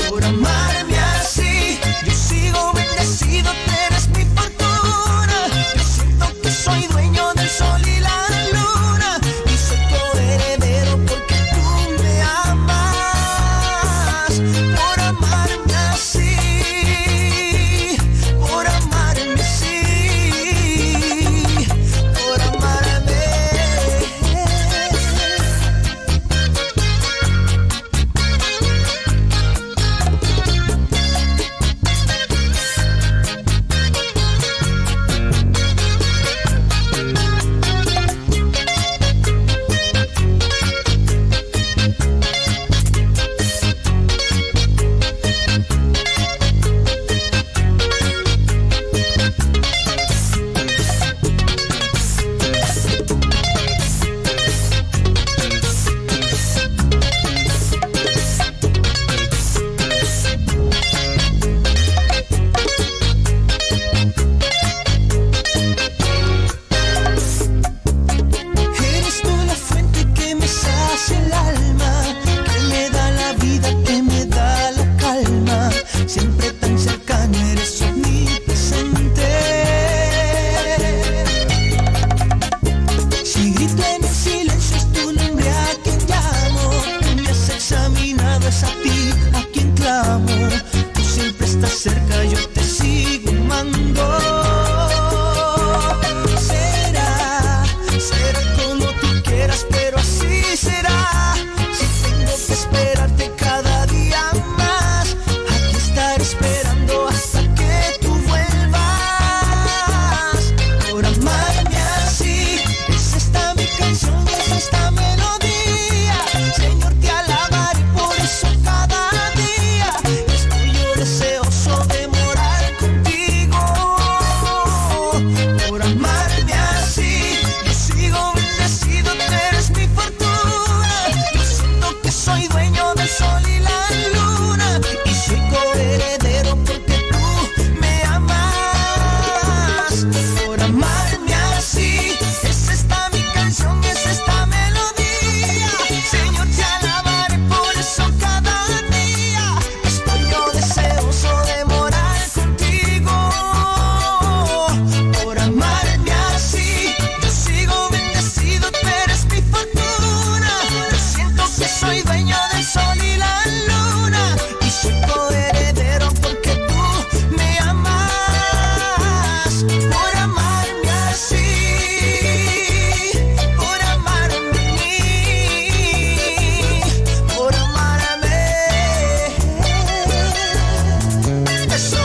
Por amarme así, yo sigo bendecido, tú eres mi fortuna. Yo siento que soy dueño del sol y la luna. Y soy coheredero porque tú me amas. Por amarme así, por amarme así, por amarme. Eres tú la fuente que me sacia el alma, que me da la vida, que me da la calma. Siempre tan cercano eres omnipresente. Si grito en el silencio es tu nombre a quien llamo. Tú me has examinado, es a ti a quien clamo. Tú siempre estás cerca, yo te sigo amando. Será, será como tú quieras, pero así será. Si tengo que esperarte cada día más, aquí estaré esperando hasta que tú vuelvas. Por amarme así, es esta mi canción, es esta melodía. Señor, te alabaré por eso cada día. Estoy yo deseoso de morar contigo. Por amarme así, yo sigo bendecido, tú eres mi fortuna. Yo siento que soy dueño del sol y la luna. Y soy coheredero porque tú me amas. Por amarme así, es esta mi canción, es esta melodía. Señor, te alabaré por eso cada día. Estoy yo deseoso de morar contigo. Por amarme así, yo sigo bendecido, tú eres mi fortuna. Yo siento que soy dueño del sol y la luna. Y soy coheredero porque tú me amas. Por amarme así, por amarme a mí, por amarme. Eso.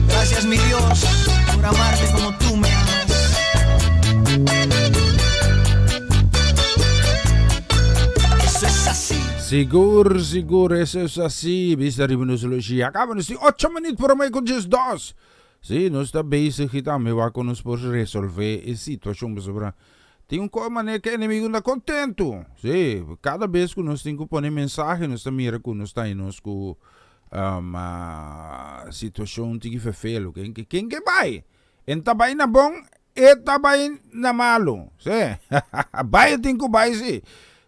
Gracias, mi Dios, por amarme como tú me amas. Eso es así. Sigur, sigur, eso es así. Bista riba nos logia. Caba nos tin ocho minuut prome cu 12. Sí, nos ta bezig y tambe wak con nos por resolve e situacion pasobra. Tin un kos manera ku e enemigu ta kontentu. Sí, kada bes ku nos tin ku pone mensahe nos ta mira ku nos ta haña nos ku situashon tiki fefelu. Ken ke ken ke bai? E ta bai na bon, e ta bai na malu. Sí, bai e tin ku bai sí.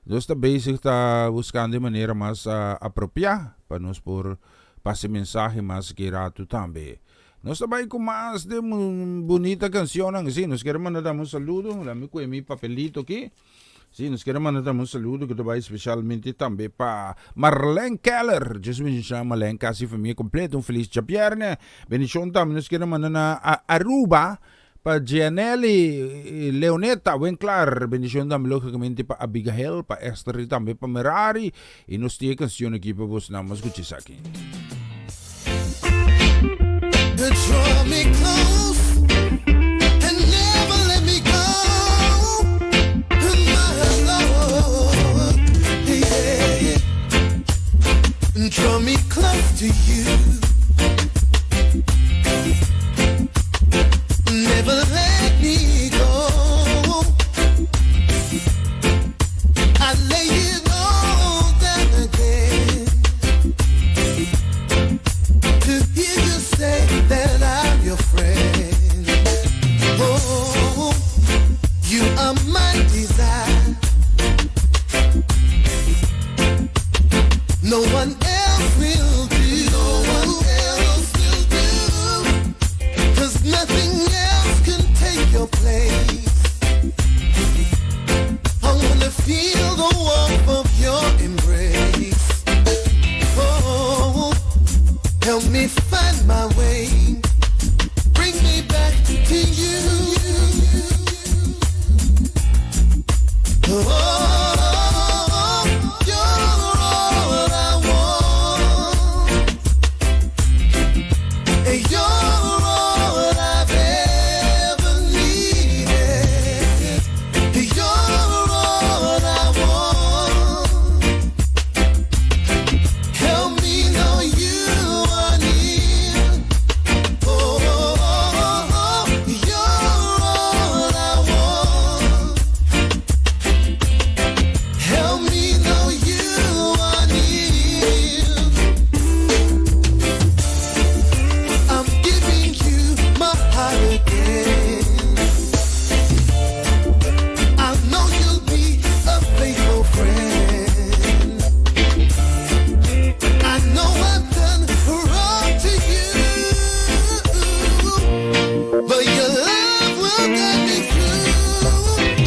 Nos ta bezig ta buskando e manera mas apropiá pa nos por pasa e mensahe mas ki ratu tambe. Nos ta bai ku mas de bunita cancionnan. Sí, nos kier manda dam un saludo. Lami kue mi papelito aki. Sí, nos kier manda dam un saludo ku ta bai specialmente tambe pa Marlene Keller. Dios bendiciona Marlene casi famia completo. Un feliz djabierne. Bendicion tambe nos kier manda na Aruba pa Gianelli Leoneta Winklar. Bendicion tambe logicamente pa Abigail, pa Esther y tambe pa Merari. Y nos tin e cancion aki pa bos nan. Mas scucha esaki. Draw me close and never let me go, my Lord, yeah. Draw me close to you. Never let me go. I lay it all down again to hear you say that I'm your friend. Oh, you are my desire. No one else will do. No one else will do. 'Cause nothing else can take your place. I wanna feel the warmth of your embrace. Oh, help me find my way. Bring me back to you. Oh, you're all I want. And you're all I've ever needed. You're all I want. Help me know you are near. Oh, you're all I want. Help me know you are near. I'm giving you my heart again. I know you'll be a faithful friend. I know I've done wrong to you, but your love will get me through.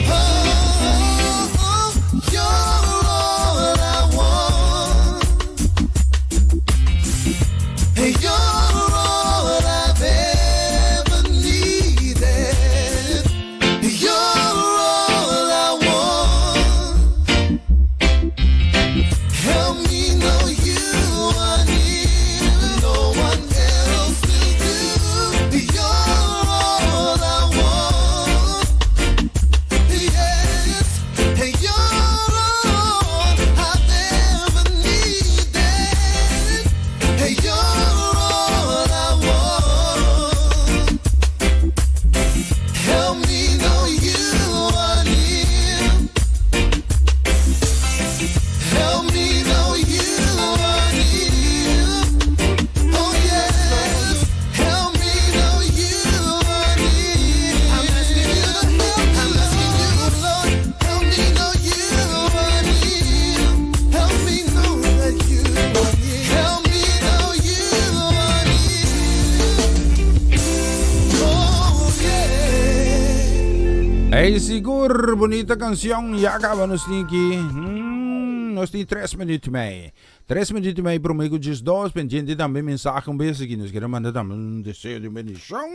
Oh, you're all I want. And you're all I've ever needed. You're all I want. Help me know you are near. No one else will do. You're all I want. Yes, and you're all I've ever needed. And you're all I want. Help me know you are near. Help me know you are near. Oh yes, help me know you are near. I'm asking you to help. I'm asking you, Lord, help me know you are near. Help me know that you are near. Help me know you are near. Oh yeah. Ey, sigur, bunita cancion. Ya caba nos tin aki. Nos tin 3 minuut mei. 3 minuut mei prome cu 12. Pendiente tambe mensahe un bes aki. Nos kier manda tambe un deseo di bendicion.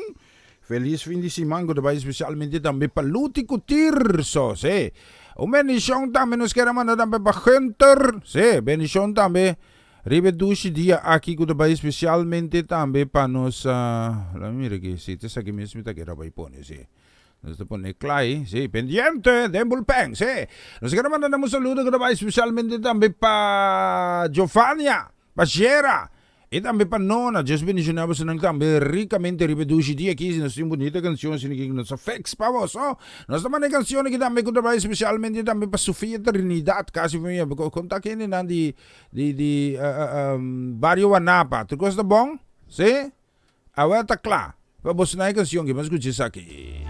Feliz fin di siman cu ta bay especialmente tambe pa Luti cu Tirso. Sí. Un bendicion tambe nos kier manda tambe pa Hunter. Sí, bendicion tambe riba e dushi dia aki cu ta bay especialmente tambe pa nos, laat me mira aki, si ta esaki mes mi ta kier a bay pone, sí. Nos ta pone clai, sí, pendiente den bullpen, sí. Nos kier a manda un saludo cu ta bay especialmente tambe pa Giovania, pa Shera. I tambe pa Nona, Dios bendiciona bosonan tambe ricamente riba e dushi dia aki. Si nos tin bunita cancion asina aki cu nos a fix pa boso. Nos ta manda e cancion aki tambe cu ta bai specialmente tambe pa Sofia Trinidad, casi famia. Con ta kendenan di di di Bario Wanapa. Tur cos ta bon? Si? Awel ta kla pa boso na e kansion ki ban skucha esaki.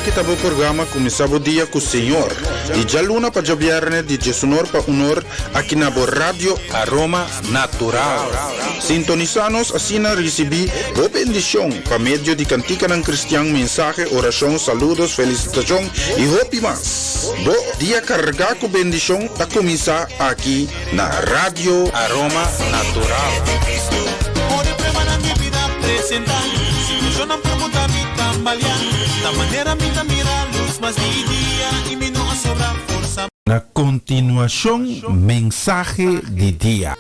Esaki ta bo programa Kuminsá Bo Dia ku Señor, di djaluna pa djabièrnè di diesunor pa unor aki na bo Radio Aroma Natural. Sintonisá nos asina risibí bo bendishon pa medio di kantikanan kristian, mensahe, orashon, saludos, felisitashon i hopi mas. Bo dia kargá ku bendishon ta kuminsá aki na Radio Aroma Natural. Na kontinuashon mensahe di dia.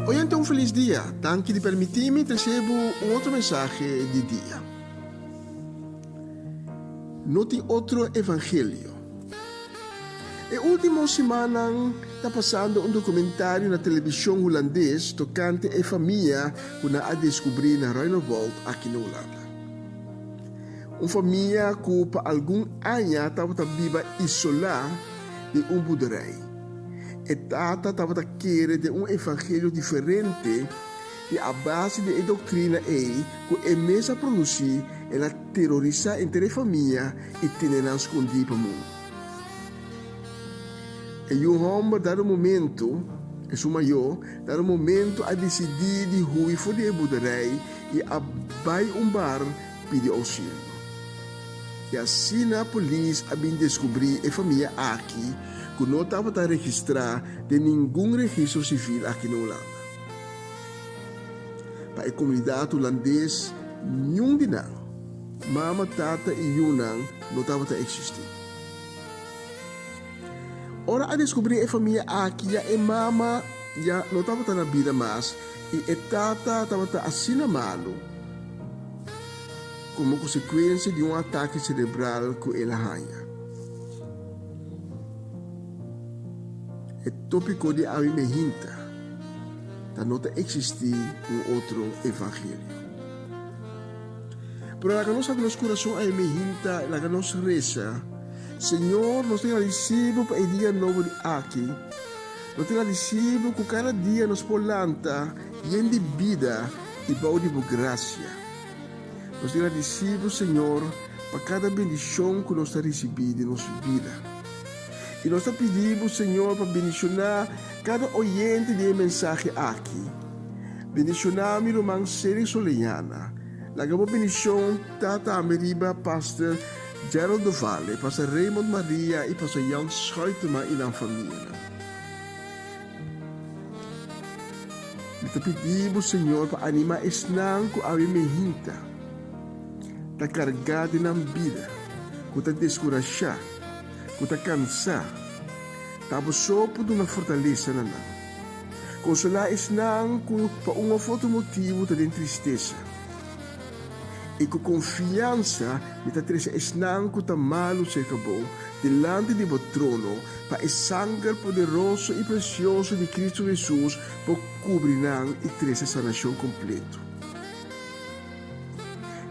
Oyente un felis dia. Danki di permití mi trese bo un otro mensahe di dia. No tin otro evangelio. E último simannan ta pasando un dokumentario na televishon hulandes tokante e famia ku nan a deskubrí na Ruinerwold aki na Hulanda. Un famia ku pa algun aña tabata biba isolá den un boerderij. E tata tabata kere den un evangelio diferente i a base di e doktrina ei ku e mes a produsí el a terorisá henter e famia i tene nan skondí pa mundu. E yu hòmber dado momentu, esun mayó, dado momentu a disidí di hui for di e boerderij i a bai un bar pidi ousilio. I asina polis a bin deskubrí e famia aki ku no tabata registrá den ningun registro sivil aki na Hulanda. Pa e komunidat hulandes niun di nan, mama, tata i yunan, no tabata eksistí. Ora a deskubrí e famia aki ya e mama ya no tabata na bida mas i e tata tabata asina malu, komo konsekuensia di un atake serebral ku el a haña. E tópiko di awe mehinta ta no ta eksistí un otro evangelio. Pero laga nos habri nos kurason awe mehinta, laga nos resa, Señor, nos ta gradisí Bo pa e dia nobo di aki. Nos ta gradisí Bo ku kada dia nos por lanta yen di bida i bou di Bo grasia. Nos ta gradisí Bo, Señor, pa kada bendishon ku nos ta risibí den nos bida. I nos ta pidi Bo, Señor, pa bendishoná kada oyente di e mensahe aki. Bendishoná mi ruman Cedric Soleñana. Laga Bo bendishon ta tambe riba Pastor Gerald Dovale, Pastor Raymond Maria i Pastor Jan Schuitema i nan famianan. Mi ta pidi Bo, Señor, pa animá esnan ku awe mehinta ta kargá den nan bida, ku ta deskurashá, ku ta kansá. Ta Bo so por duna fortalesa na nan. Konsolá esnan ku pa un òf otro motibu ta den tristesa. I ku konfiansa mi ta trese esnan ku ta malu serka Bo dilanti di Bo trono, pa e sanger poderoso i presioso di Kristu Hesus por kubri nan i trese sanashon kompleto.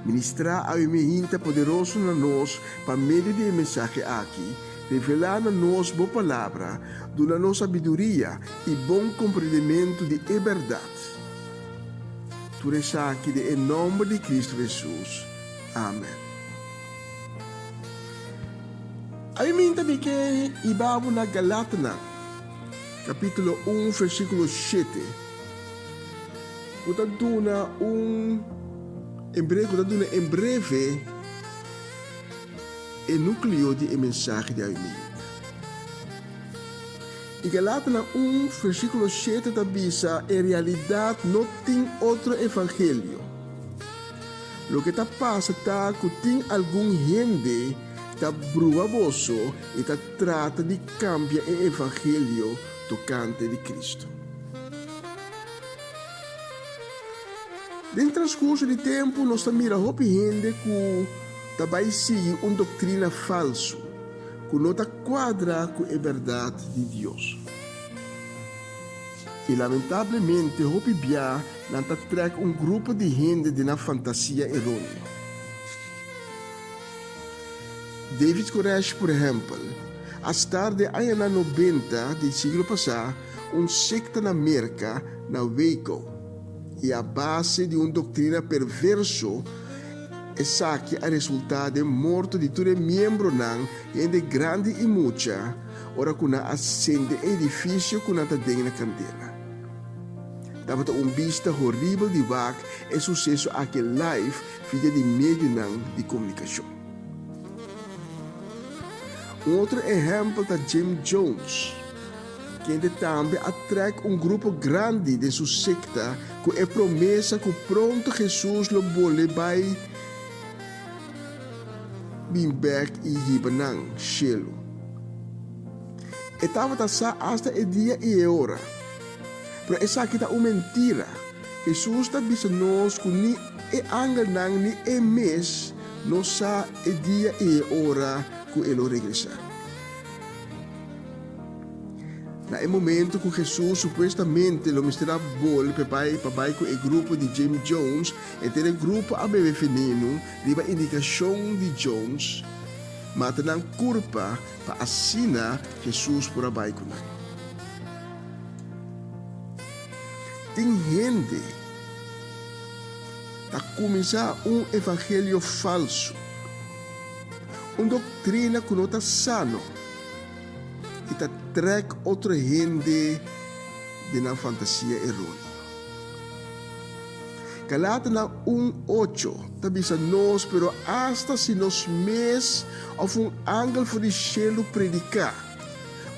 Ministrá awe mi hinta poderoso na nos pa medio di e mensahe aki, revelá na nos Bo Palabra, duna nos sabiduria i bon komprendementu di e bèrdat. Tur esaki den e nomber di Cristo Jesus. Amen. Ami minta mi ke hiba bo na Galatanan, capítulo un, versículo shete, ku ta duna un en breve, ku ta duna en breve e núcleo di e mensahe di ami. I Galatanan un, versíkulo shete ta bisa, En realidat no tin otro evangelio. Loke ta pasa ta ku tin algun hende ta brua boso i ta trata di kambia e evangelio tokante di Kristu. Den transkurso di tempu nos ta mira hopi hende ku ta bai sigui un doktrina falsu. Ku no ta kuadra ku e bèrdat di Dios. I lamentablemente hopi bia nan ta trèk un grupo di hende den nan fantasia eróneo. David Koresh, por ehèmpel, A start den añanan nobenta di siglo pasá un sekta na Merka na Waco i a base di un doktrina perverso esaki a resultá den morto di tur e miembronan, hende grandi i mucha, ora ku nan a sende e edifisio ku nan ta den na kandela. Tabata un bista horibel di wak e suseso aki live via di medionan di komunikashon. Un otro ehèmpel ta Jim Jones, kende tambe a trèk un grupo grandi den su sekta ku e promesa ku pronto Hesus lo bolbe bai bin bèk i hiba nan shelu. E tabata sa asta e dia i e ora. Pero esaki ta un mentira. Hesus ta bisa nos ku ni e angelnan ni e mes no sa e dia i e ora ku e lo regresá. Na e momento ku Hesus supuestamente lo mester a bolbe bai pa bai ku e grupo di Jim Jones, henter e grupo a bebe venenu riba indikashon di Jones, mata nan kurpa pa asina Hesus por a bai ku nan. Tin hende ta kuminsá un evangelio falsu, un doktrina ku no ta sano i ta trèk otro hende den nan fantasia eróneo. Galatanan un, ocho ta bisa nos, Pero asta si nos mes òf un angel for di shelu prediká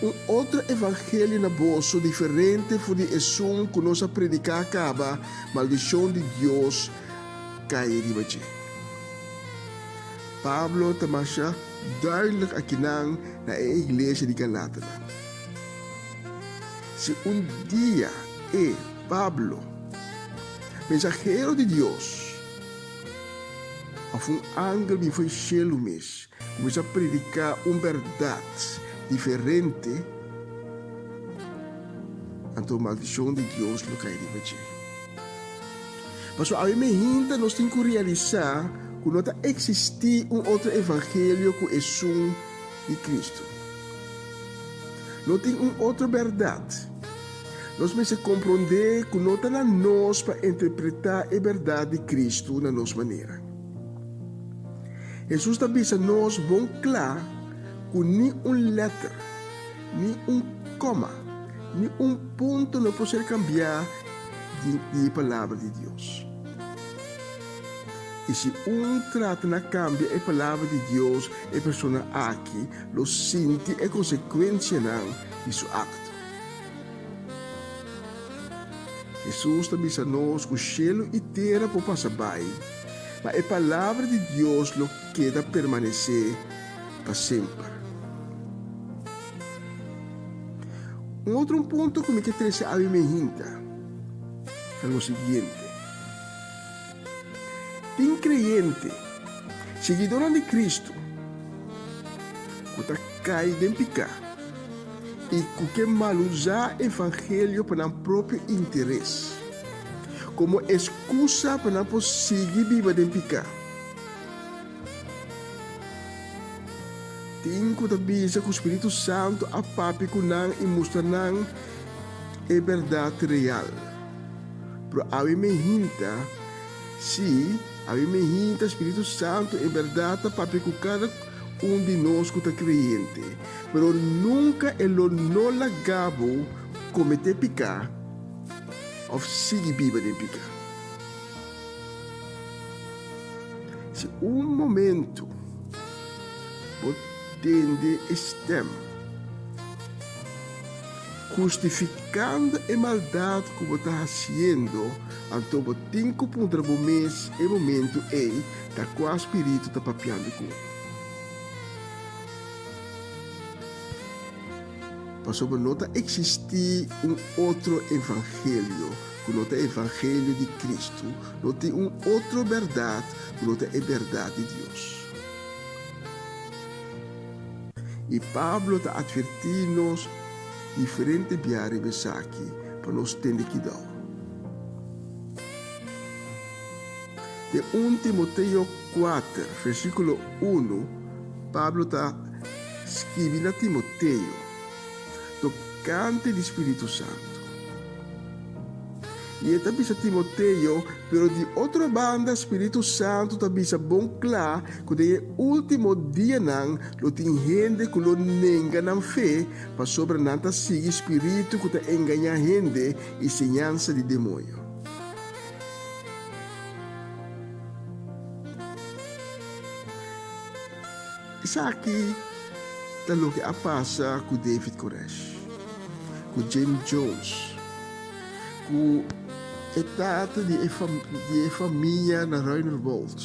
un otro evangelio na boso diferente for di esun ku nos a prediká kaba, maldishon di Dios kai riba dje. Pablo ta masha duidelijk akinan na e iglesia di Galatanan. Si un dia e, Pablo, mensahero di Dios, òf un angel bin for di shelu mes, kuminsá prediká un bèrdat diferente, anto maldishon di Dios lo kai riba dje. Pasobra awe mehinta nos tin ku realisá ku no ta eksistí un otro evangelio ku esun di Kristu. No tin un otro bèrdat. Nos mester komprondé ku no ta na nos pa interpretá e bèrdat di Kristu na nos manera. Hesus ta bisa nos bon kla ku ni un lèter, ni un kòma, ni un punto no por ser kambiá di e Palabra di Dios. I si un trata na kambia e Palabra di Dios, e persona aki lo sinti e konsekuensianan di su akto. Hesus ta bisa nos ku shelu i tera por pasa bai, ma e Palabra di Dios lo keda permanesé pa semper. Un otro un punto ku mi ke trese awe mi hinta ta lo siguiente. Tin kreyente, siguidónan di Kristu, ku ta kai den piká i ku ke malusá evangelio pa nan propio interes, komo eskusa pa nan por sigui biba den piká. Tin ku ta bisa ku Spiritu Santu a papia ku nan i mustra nan e bèrdat real. Pero awe mi hinta, sí, awe mi hinta Spiritu Santu en bèrdat ta papia ku kada un di nos ku ta kreyente, pero nunka e lo no laga bo kometé piká òf sigui biba den piká. Si un momentu bo tende e stem hustifikando e maldat ku bo ta hasiendo, anto bo tin ku puntra bo mes e momentu ei ta kua spiritu ta papiando ku bo. Pasobra no ta eksistí un otro evangelio ku no ta e evangelio di Kristu, no tin un otro bèrdat ku no ta e bèrdat di Dios. I Pablo ta atvertí nos diferente bia riba esaki pa nos tende kidou. Den un Timoteo kuater, versíkulo unu, Pablo ta. skibi na Timoteo tokante di spiritu santu. I e ta bisa Timoteo, pero di otro banda spiritu santu ta bisa bon kla ku den e último dianan lo tin hende ku lo nenga nan fe pasobra nan ta sigui spiritu ku ta engañá hende i siñansa di demoño. Esaki ta loke a pasa ku David Koresh, ku Jim Jones, ku e tata di e di e famia na Ruinerwold.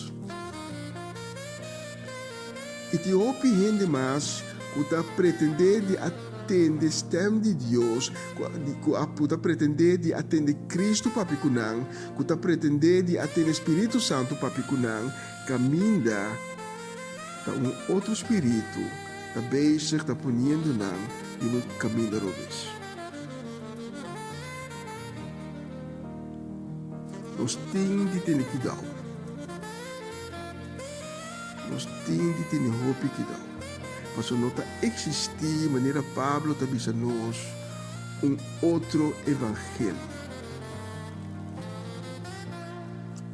I tin hopi hende mas ku ta pretendé di a tende stèm di Dios, ku ku a ku ta pretendé di a tende Kristu papia ku nan, ku ta pretendé di a tende Spiritu Santu papia ku nan, Kaminda ta un otro spiritu ta bezig ta poniendo nan riba un kaminda robes. Nos tin di tene kidau. Nos tin di tene hopi kidau. Pasobra no ta eksistí, manera Pablo ta bisa nos, un otro evangelio.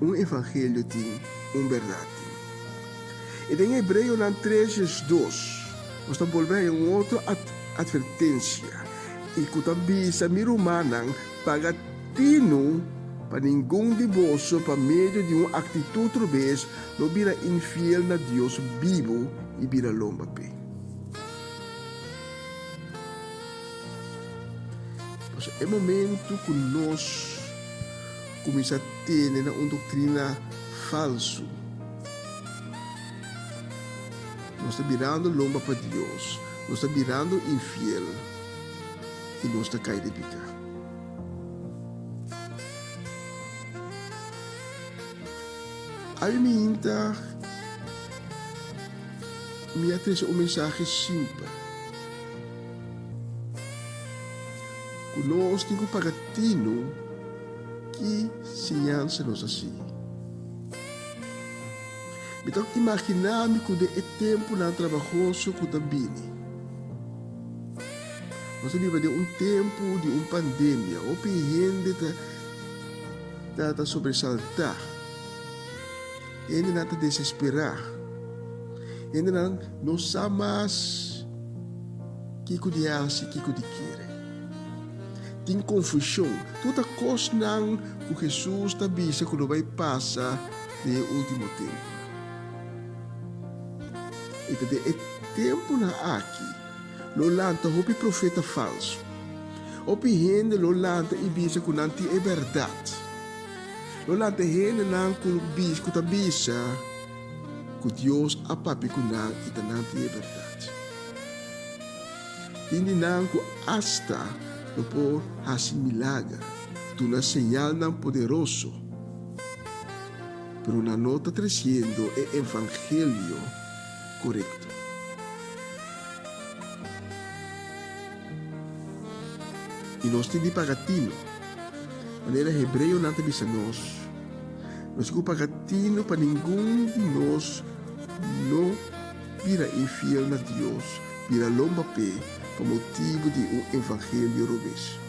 Un evangelio tin, un bèrdat tin. I den Hebreonan tres diesdos, nos ta bolbe haña un otro atvertensia i ku ta bisa, Mi rumannan, paga tinu pa ningun di boso pa medio di un aktitut robes no bira infiel na Dios bibu i bira lomba p'e. Pasobra e momentu ku nos kuminsá tene na un doktrina falsu. Nos ta birando lomba pa Dios, nos ta birando infiel i nos ta kai den piká. Awe minta mi a trese un mensahe simpel. Ku nos tin ku paga tinu. Ki siñansa nos a sigui? Mi ta imaginá mi ku den e tempunan trabahoso ku ta bini, nos ta biba den un tempu di un pandemia, hopi hende ta ta ta sobresaltá, hendenan ta desesperá, hendenan no sa mas kiko di hasi, kiko di kere. Tin konfushon. Tur ta kosnan ku Hesus ta bisa ku lo bai pasa den e último tempunan. I ta den e tempunan aki lo lanta hopi profeta falsu. Hopi hende lo lanta i bisa ku nan tin e bèrdat. Lo lanta hendenan ku ku ta bisa ku Dios a papia ku nan i ta nan tin e bèrdat. Tin di nan ku asta lo por hasi milager, duna señalnan poderoso, pero nan no ta tresiendo e evangelio korekto. I nos tin di paga tino, manera Hebreonan ta bisa nos, nos tin ku paga tino pa ningun di nos no bira infiel na Dios. Bira lomba p'e pa motibu di un evangelio robes.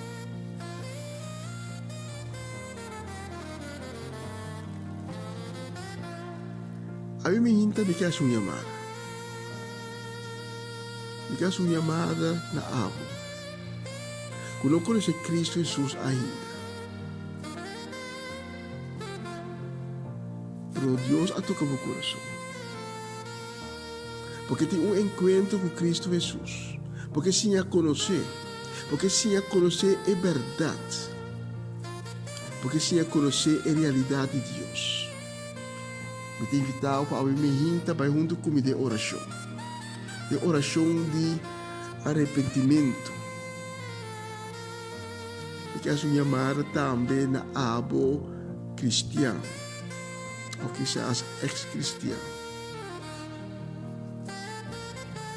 Ami mi hinta mi ke hasi un yamada. Mi ke hasi un yamada na abo ku no konosé Kristu Hesus ainda. Pero Dios a toka bo kurason. Porque tin un enkuentro ku Kristu Hesus. Porque siña konosé. Porque siña konosé e bèrdat. Porque siña konosé e realidat di Dios. Mi ta invitá bo pa awe mehinta bai huntu ku mi den orashon. Den orashon di arepentimentu. Mi ke hasi un yamada tambe na abo kristian òf kisas eks-kristian.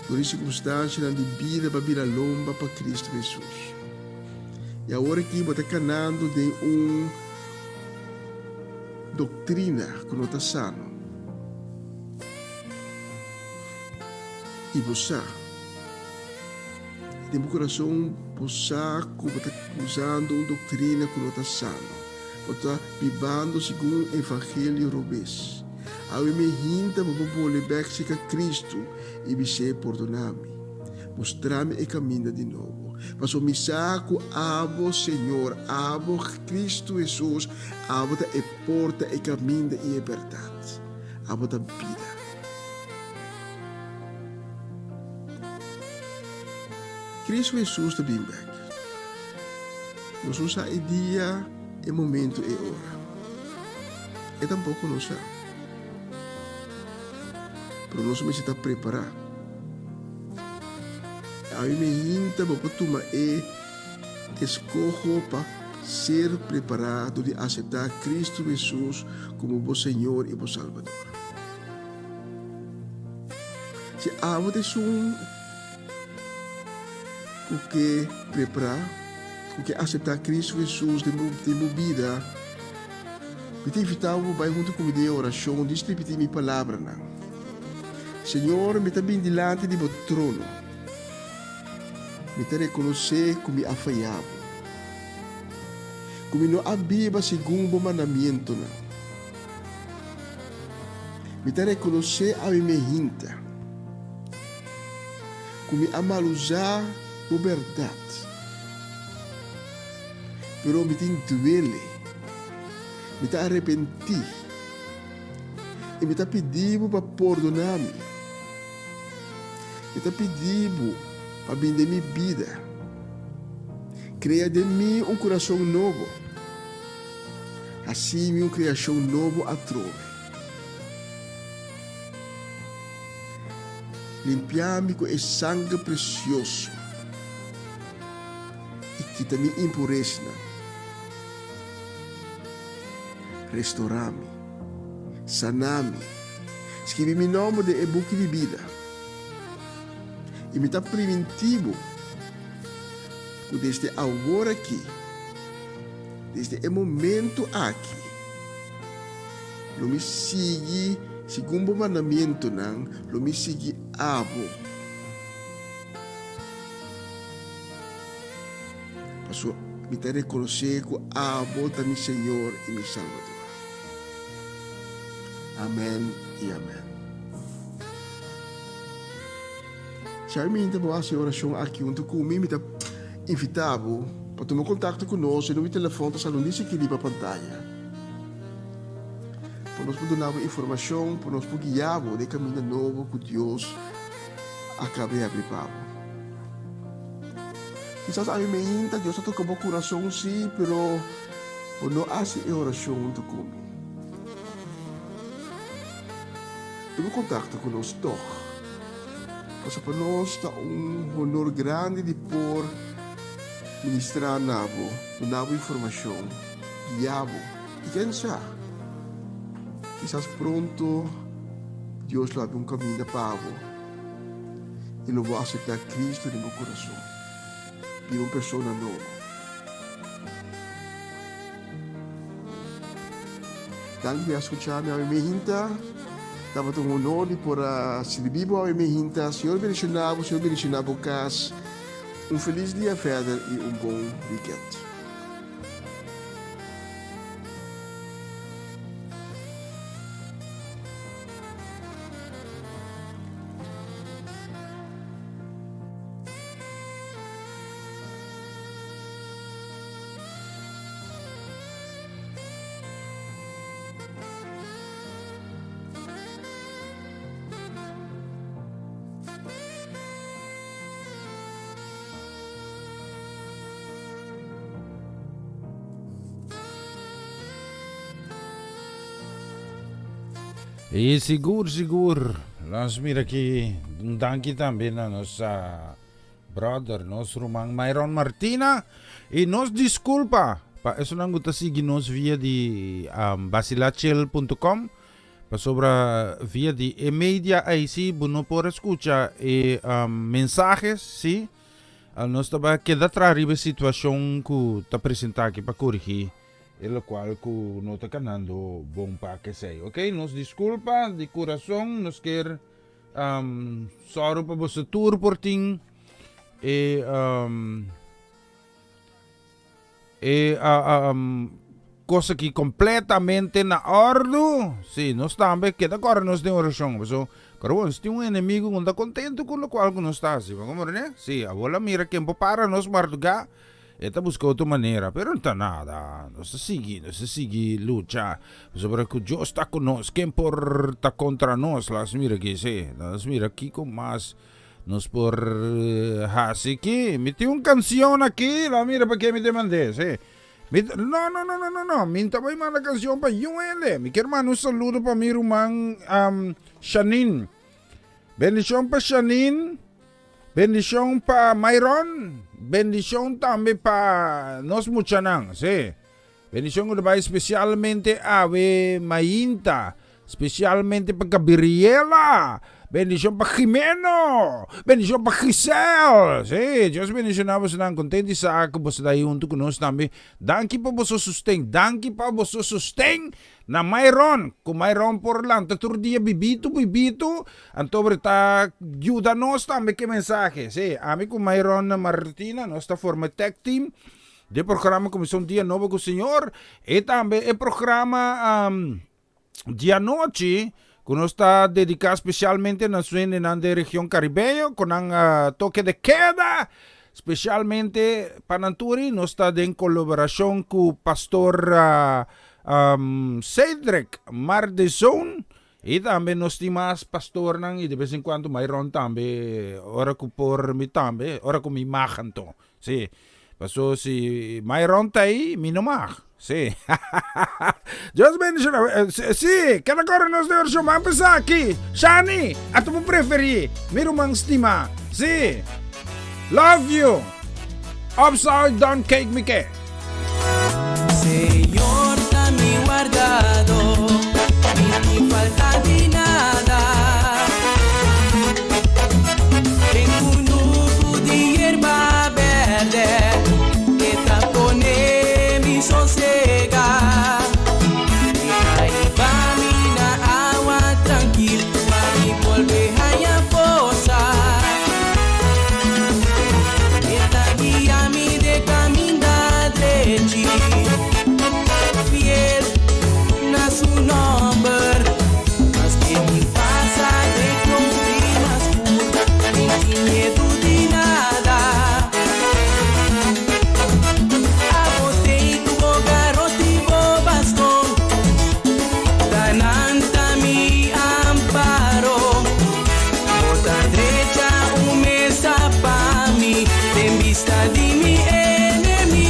Dor di sirkunstansianan di bida bo a bira lomba pa Kristu Hesus. I awor aki bo ta kanando den un doktrina ku no ta sano. I bo sa. I den bo kurason bo sa ku bo ta usando un doktrina ku no ta sano. Bo ta bibando segun un evangelio robes. Awe mi hinta bo por bole bek serka Kristu i bis'é, Pordona mi. Mustra mi e kaminda di nobo. Pasobra mi sa ku abo, Señor, abo, Kristu Hesus, abo ta e porta, e kaminda i e bèrdat. Abo ta bida. Kristu Hesus ta bin bèk. Nos no sa e dia, e momento, e ora. E tampoko no sa. Pero nos mester ta prepará. Awe mi hinta bo por tuma e eskoho pa ser prepará dor di aseptá Kristu Hesus komo bo Señor i bo Salbador. Si abo ta esun ku ke prepará, ku ke aseptá Kristu Hesus den bo bida, Mi ta invitá bo pa bai huntu ku mi den e orashon djis ripití mi palabranan. Señor, mi ta bin dilanti di bo trono. Mi ta rekonosé ku mi a fayá bo, ku mi no a biba segun bo mandamientonan. Mi ta rekonosé awe mi hinta, ku mi a malusá bo bèrdat. Pero mi tin duele. Mi ta arepentí. I mi ta pidi bo pa pordoná mi. Mi ta pidi bo pa bin den mi bida. Krea den mi un kurason nobo. Hasi mi un kreashon nobo atrobe. Limpia mi ku e sanger presioso. I kita mi impuresnan. Restorá mi. Saná mi. Skibi mi nòmber den e buki di bida. I mi ta primintí bo ku desde awor akí, desde e momentu akí, lo mi sigui segun bo mandamentunan, lo mi sigui abo. Pasobra mi ta rekonosé ku abo ta mi Señor i mi Salbador. Amèn i amèn. Si ami minta bo hasi e orashon aki huntu ku mi, mi ta invitá bo pa tuma kontakto ku nos. E numero di telefòn ta sali disi aki riba pantaya. Pa nos por duna bo informashon, pa nos por guia bo den e kaminda nobo ku Dios a kaba di habri pa bo. Kisas ami meinta Dios a toka bo kurason si, pero bo no hasi e orashon huntu ku mi. Tuma kontakto ku nos tòg, pasobra pa nos ta un honor grandi di por ministrá na bo, duna bo informashon, guia bo. I ken sa, kisas pronto Dios lo habri un kaminda pa bo. I lo bo aseptá Cristo den bo kurason. Bira un persona nobo. Danki di a skuchá mi awe mehinta. Tabata un honor di por a sirbi bo awe mehinta. Señor bendishoná bo, Señor bendishoná bo kas. Un felis dia verder i un bon weekend. Y sigur sigur nos mira aki un danki tambe na nos brother, nos ruman Myron Martina y nos disculpa pa esunnan cu ta sigui nos via di basilachel.com pasobra via di e media ahí si bo no por escucha e mensajes si nos ta bay keda traha riba e situacion cu ta presenta aki pa corigi. E locual cu no ta canando bon pa kesey. Ok, nos disculpa di curason, nos kier um, sorry pa boso tur por tin. E um, e um, kos aki kompletamente na òrdu. Sí, nos tambe keda kòrda nos den orashon. Paso, kòrda bo, nos tin un enemigu ku no ta kontentu ku lokual ku nos ta hasi. Bo komprendé? Sí, awor a mira ken por para nos mardugá, e ta buska otro manera. Pero no ta nada. Nos ta sigui, nos ta sigui lucha. Pasobra ku Dios ta ku nos, ken por ta kontra nos? Laga nos mira aki, sí. Laga nos mira kiko mas. Nos por hasi ki. Mi tin un kansion aki, la mira pa ke mi te mand'é, sí. Mi ta, no, no, no, no, no, no, mi ta bai manda kansion pa niun hende. Mi kier manda un saludo pa mi ruman um, Shanin. Bendishon pa Shanin, bendishon pa Myron, bendishon tambe pa nos muchanan, sí. Bendishon ku ta bai spesialmente awe mainta, spesialmente pa Gabriela, bendishon pa Jimeno, bendishon pa Giselle. Sí, Dios bendishoná bosonan. Kontent di sa ku boso ta ahí huntu ku nos tambe. Danki pa boso sosten, danki pa boso sosten na Myron, ku Myron por lanta tur dia bibitu bibitu, anto bo ta yuda nos tambe ku e mensahe. Sí, ami ku Myron Martina nos ta forma e tag team. Di e programa Kuminsá un Dia Nobo ku Señor i tambe e programa Di Anochi ku nos ta dediká spesialmente na su hendenan den region Karibeño ku nan toke de keda. Spesialmente pa nan turi nos ta den kolaborashon ku Pastor Cedric Mardezoon i tambe nos tin mas pastornan i de bes en kuando Myron tambe ora ku por mi tambe ora ku mi mag anto. Sí, paso si Myron ta ahí, mi no mag. Sí. Dios bendiciona. Sí, keda kore nos de oracion. Ban empezá aki. Shani, a tu preferí. Mi ruman stima. Sí. Love you. Upside down cake mi ke. Señor ta mi wardadó, mi tin falta di nada. Den kunuku di yerba bèrdè, e ta pone mi sosegá. E ta hiba mi na awa trankil, pa mi bolbe haña forsa. E ta guia mi de kaminda drechi, fiel na su nòmber. Maske mi pasa den grond i mas skur, mi tin miedu di nada. Abo tei ku bo garot i bo baston, ta nan ta mi amparo. Bo ta drecha un mesa pa mi den bista di mi enemigunan.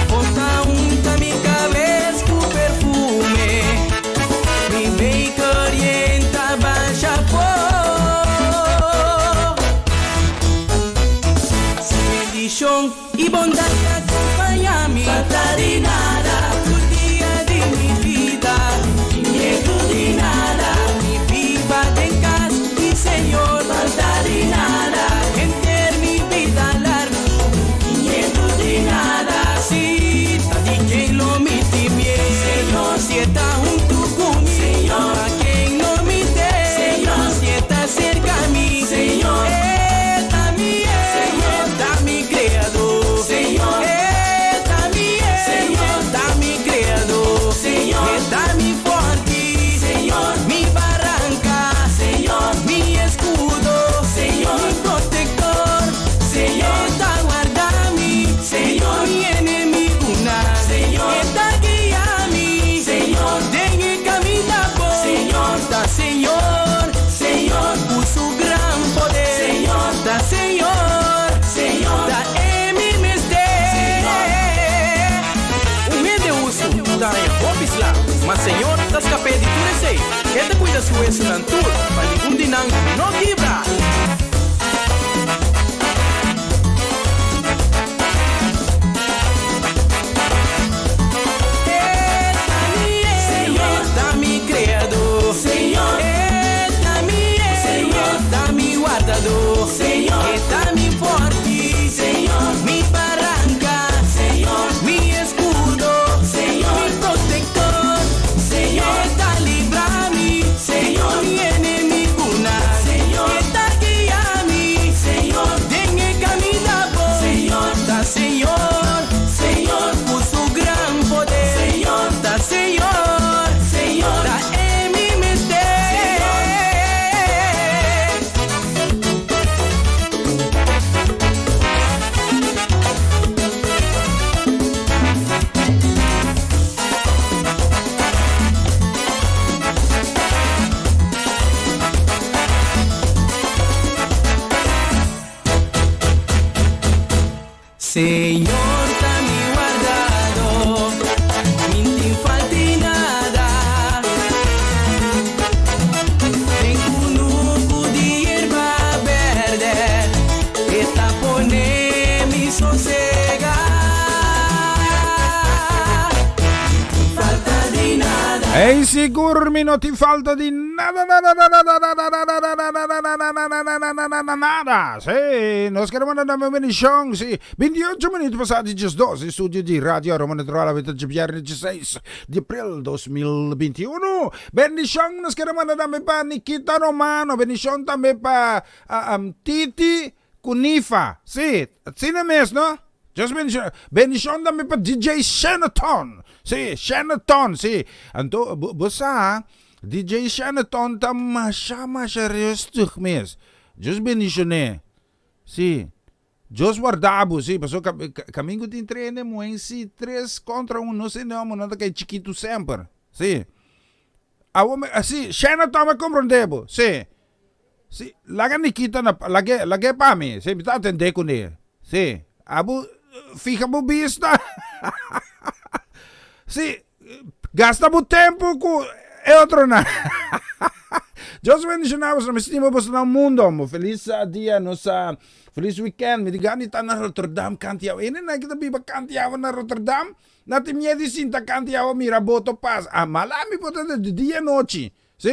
Bo ta unta mi kabes ku perfume, mi beker yen ta basha for. Su bendishon i bondat ta kompañá mi. Falta di nada tur dia di mi bida, tin miedu di nada. Mi biba den kas di Señor. Falta di nada henter mi bida largu, tin miedu di nada. Si ta di ken lo mi tin miedu, Señor, si e ta huntu ku mi, Señor, pa ken lo mi tem, Señor, si e ta serka mi, Señor, e ta mi Señor, ta mi Creador, Señor, e ta mi Señor, ta mi Creador, Señor, e ta mi forti, Señor, mi baranca, Señor, mi escudo, Señor, mi protector, Señor, e ta warda mi, Señor, mi enemigunan, Señor, e ta guia mi, Señor, den e caminda bon, Señor, ta Señor, Señor, cu su gran poder, Señor, ta Señor, Señor, ta e mi mester. Un hende hustu ta haña hopi sla, ma Señor ta skap'é di tur esei. E ta kuida su wesunan tur, pa ningun di nan no kibra. E ta mi Señor, ta mi Creador. Señor, e ta mi Señor, ta mi Wardador. Señor, e ta mi forti. Señor, mi baranca. Señor, mi escudo. Señor, mi protector. Señor, e ta libra mi. Señor, mi enemigunan. Señor, e ta. Ey sigur mi no tin falta di nada nada nada nada nada nada nada nada nada nada nada nada nada. Sí, nos queremos mandar una bendición, sí. 28 minutos pasado di 12, estudio di Radio Aroma Natural, aweta djabièrnè 16 di april 2021. Bendicion nos queremos mandar tambe pa Nikita Romano, bendicion tambe pa Titi cu Nifa, sí, asina mes no? Just bendicion, bendicion tambe pa DJ Shenaton, sí, Shenaton, sí. Anto bo sa DJ Shenaton ta masha masha rustig mes, just bendicion'é, sí. Dios warda bo, sí, pasobra kamin ku tin tres hende muhé sí, tres kontra un, nos hende hòmber no ta kai chikitu semper, sí. Awor mi, sí, Shena tòm a komprondé bo, sí, sí, laga Nikita na, lag'é, lag'é pa mi, sí, mi ta atendé kuné, sí, abo fiha bo bista, sí, gasta bo tempu ku e otronan. Dios bendishoná boso, mi stima boso na mundo, un felis dia, nos a. Feliz weekend, mi di gani ta na Rotterdam kanti awa. Ene nan ki ta biba kanti awa na Rotterdam, na tin miedu di sinta kanti awa mira boto pas. Ah, mala mi por ta di dia nochi. Si,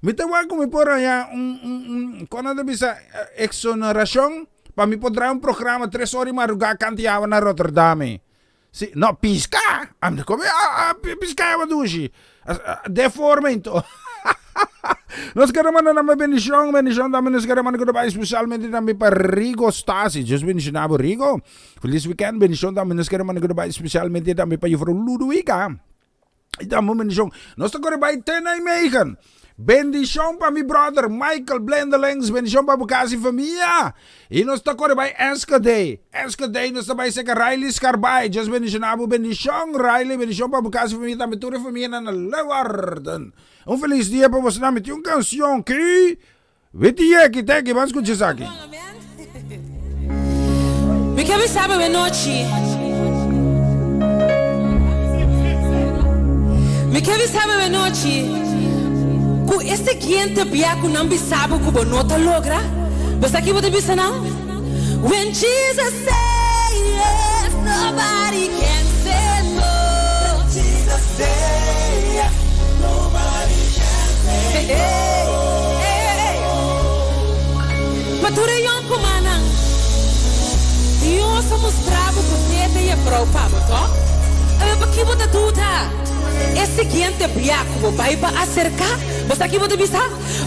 mi ta wak ku mi por haña un, un, un, kon nan ta bisa, exoneracion pa mi por traha un programa tres ora di madrugá kanti awa na Rotterdam ei. Si, no, pisca! Ami ta come pisca awa dushi. De forma ento. Nos kere manda nan bendicion, bendicion tambe nos kere manda goodbye especialmente tambe pa Rigo Stasi. Dios bendiciona bo Rigo. Feliz weekend, bendicion tambe nos kere manda goodbye especialmente tambe pa juffrouw Ludovica. Y tambe un bendicion. Nos ta kore bai te Nijmegen. Bendicion pa mi brother Michael Blendelings. Bendicion pa bo casa y famia. Y nos ta kore bai Enschede. Enschede nos ta bai seca Riley Scarbay. Dios bendiciona bo. Bendicion Riley. Bendicion pa bo casa y famia. Tambe tur e famianan na Leeuwarden. Un feliz dia pa boso. Mi tin un cancion ki. Witi yeki teki. Ban scucha esaki. Mi ke bisa bo e nochi. Mi ke bisa bo e nochi ku e siguiente bia ku nan bisa bo ku bo no ta logra, bo sa ki bo ta bisa nan? When Jesus say yes, nobody can say no. When Jesus say yes, nobody can say no. Pa tur e yònkumannan, Dios a mustra bo ku tete i e frou pa bo, tòg? Awe pakí bo ta duda? E siguiente bia ku bo bai pa aserká, bo sa ki bo ta bisa?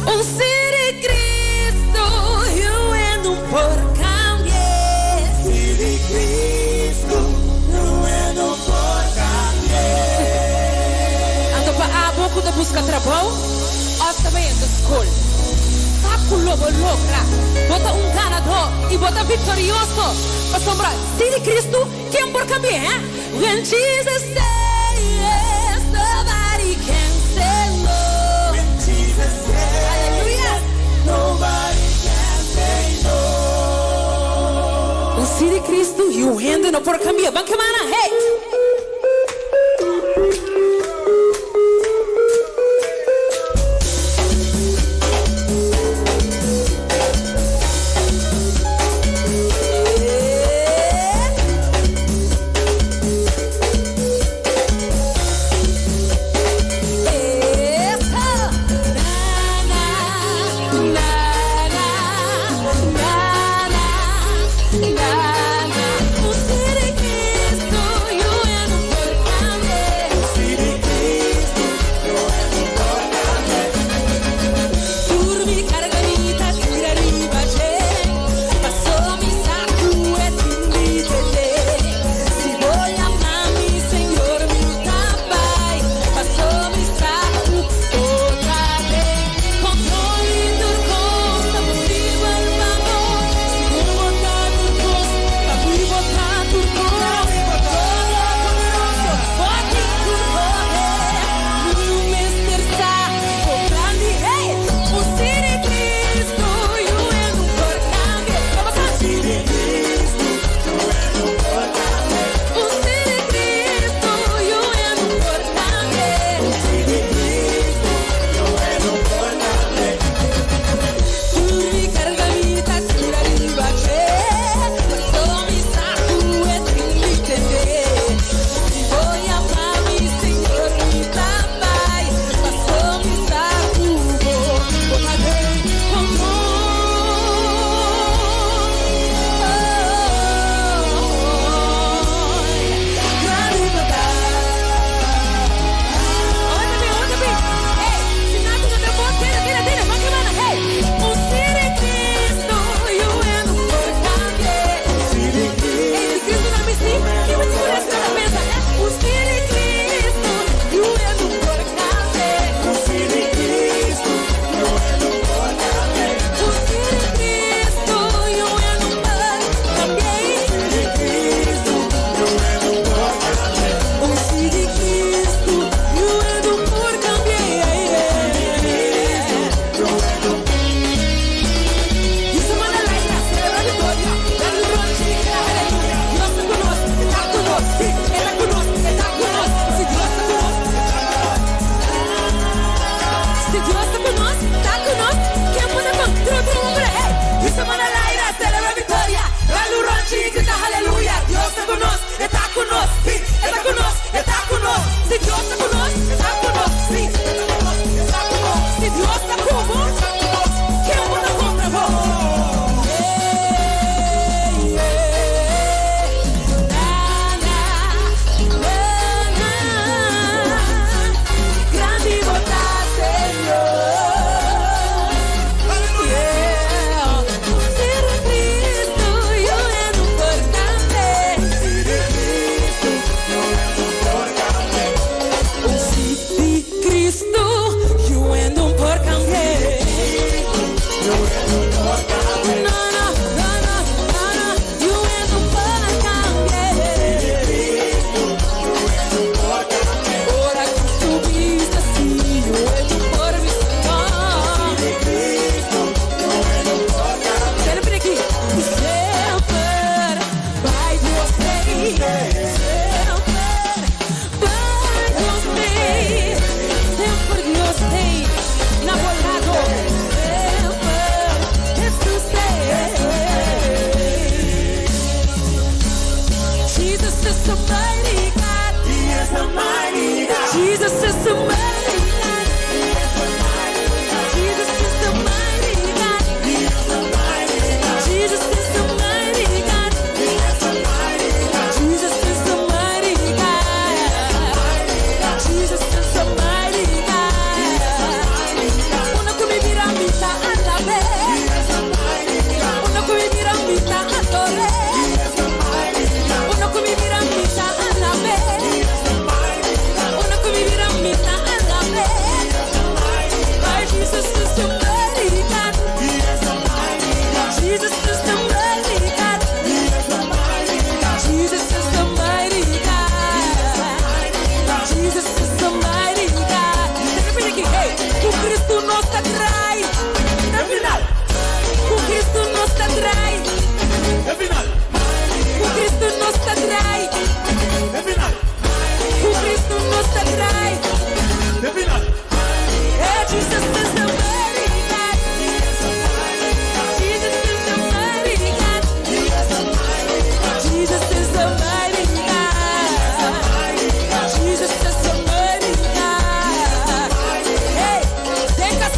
Un siri Cristo, yu e no por kambi'é. Siri Cristo, yu e no por kambi'é. Anto pa abo ku ta buska trabou? Òf ta bayendo skol. Sa ku lo bo logra. Bo ta un ganadó i bo ta viktorioso. Pasobra sin di Kristu, ken por kambi'é, hè? When Jesus say yes, nobody can say no. When Jesus say yes, nobody can say no. Un sin di Kristu, yu hende no por kambi'é. Ban kemana, hey!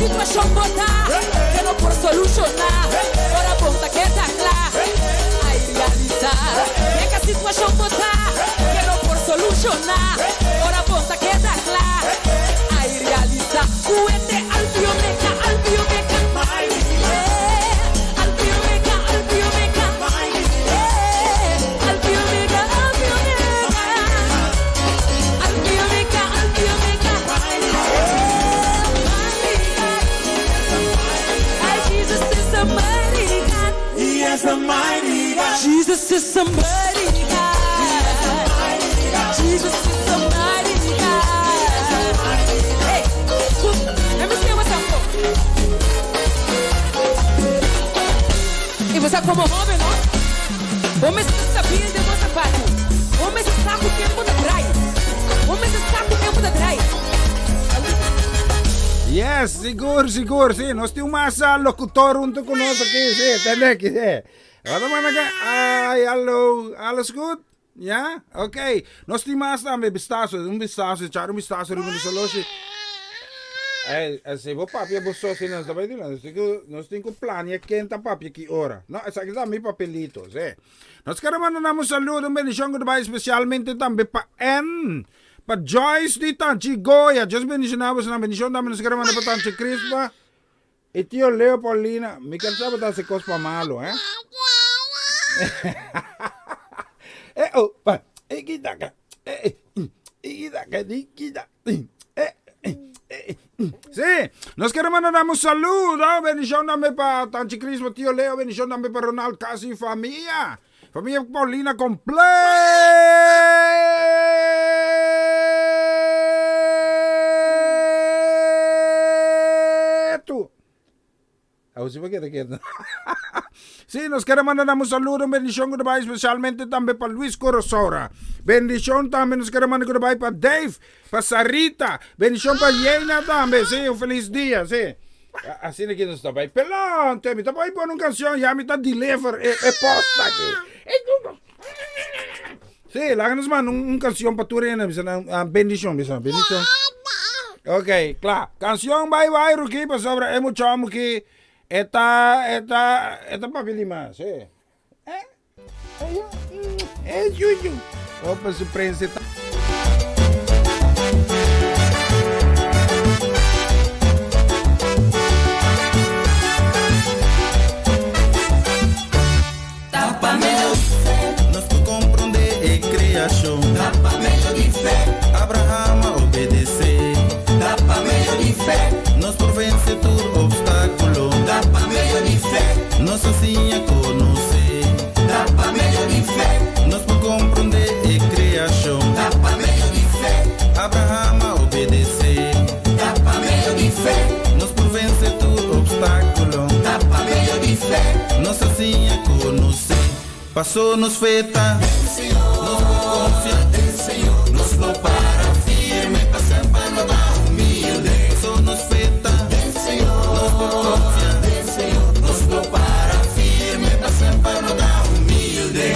situashon bo ta, ke no por solushoná, ora bon ta keda kla, ai realisá. Den ke situashon bo ta, ke no por solushoná, ora bon ta keda kla, ai realisá. Ku e te Alfa i Omega, Alfa i Omega, eh, Alfa i Omega, Alfa i Omega, eh, Alfa i Omega, Alfa i Omega, Alfa i Omega, Alfa i Omega, eh, mighty God. Ay, Jesus is a mighty God. He is a mighty God. Jesus is a mighty God. Jesus is a mighty God. Hey, let me see what's up. I bo sa komo hóben, no? Bo mester stabil den bo sapatu. Bo mester sa ku tempu ta drai. Bo mester sa ku tempu ta drai. Yes, sigur, sigur, si. Nos tin un masa locutor hunto cu nos aki, si, tende aki, si. Wat man aki? Ay, hallo, alles goed? Ja? Ok. Nos tin mas tambe, bistazo, un bistazo, echar un bistazo riba nos oloshi. Ey, si bo papia bo so, si nos ta bai di nos tin cu, nos tin cu plania ken ta papia ki ora. No, esaki ta mi papelito, si. Nos kere manda nan un saludo, un bendicion cu ta bai especialmente tambe pa Ann, pa Joyce di Tanchi Goya. Dios bendiciona boso nan. Bendicion tambe nos kere manda pa Tanchi Crispa. E tio Leo Paulina, mi ker sa bo ta hasi kos pa malo, eh? Eh, oh, pa, eh, kita ka, eh, eh, kita ka, di, kita, eh, eh, eh, Sí, nos quiere mandar un saludo, bendición también para Tanchi Crispo, tío Leo, bendición también para Ronald Casi y familia. Familia Paulina completo. Awo si pa keda keto. Sí, nos quiere mandar un saludo, un bendición goodbye, especialmente también para Luis Corosora. Bendición también nos quiere mandar goodbye para Dave, para Sarita. Bendición para Jena también, sí, un feliz día, sí. Asina ki nos ta bai pelante. Mi ta bai pone un canción, ya mi ta deliver e, e post aki. Sí, laga nos manda un, un canción pa tur hende, bisa nan, ah, bendición, bisa, bendición. Ok, kla. Canción bai bai Ruki, pasobra e muchomo ki e ta, e ta, e ta papia di mas, sí. Eh, eh, yuyu. Opa, su prensa ta. Nos por comprende e creacion. Ta pa medio di fe. Abraham a obedece. Ta pa medio di fe. Nos por vence tur obstaculo. Ta pa medio di fe. Nos a siña conoce. Ta pa medio di fe. Nos por comprende e creacion. Ta pa medio di fe. Abraham a obedece. Ta pa medio di fe. Nos por vence tur obstaculo. Ta pa medio di fe. Nos a siña conoce. Paso nos fe ta. Nos por confia den Señor. Nos lo para firme pa semper no ta humilde. Paso nos fe ta. Den Señor. Nos por confia den Señor. Nos lo para firme pa semper no ta humilde.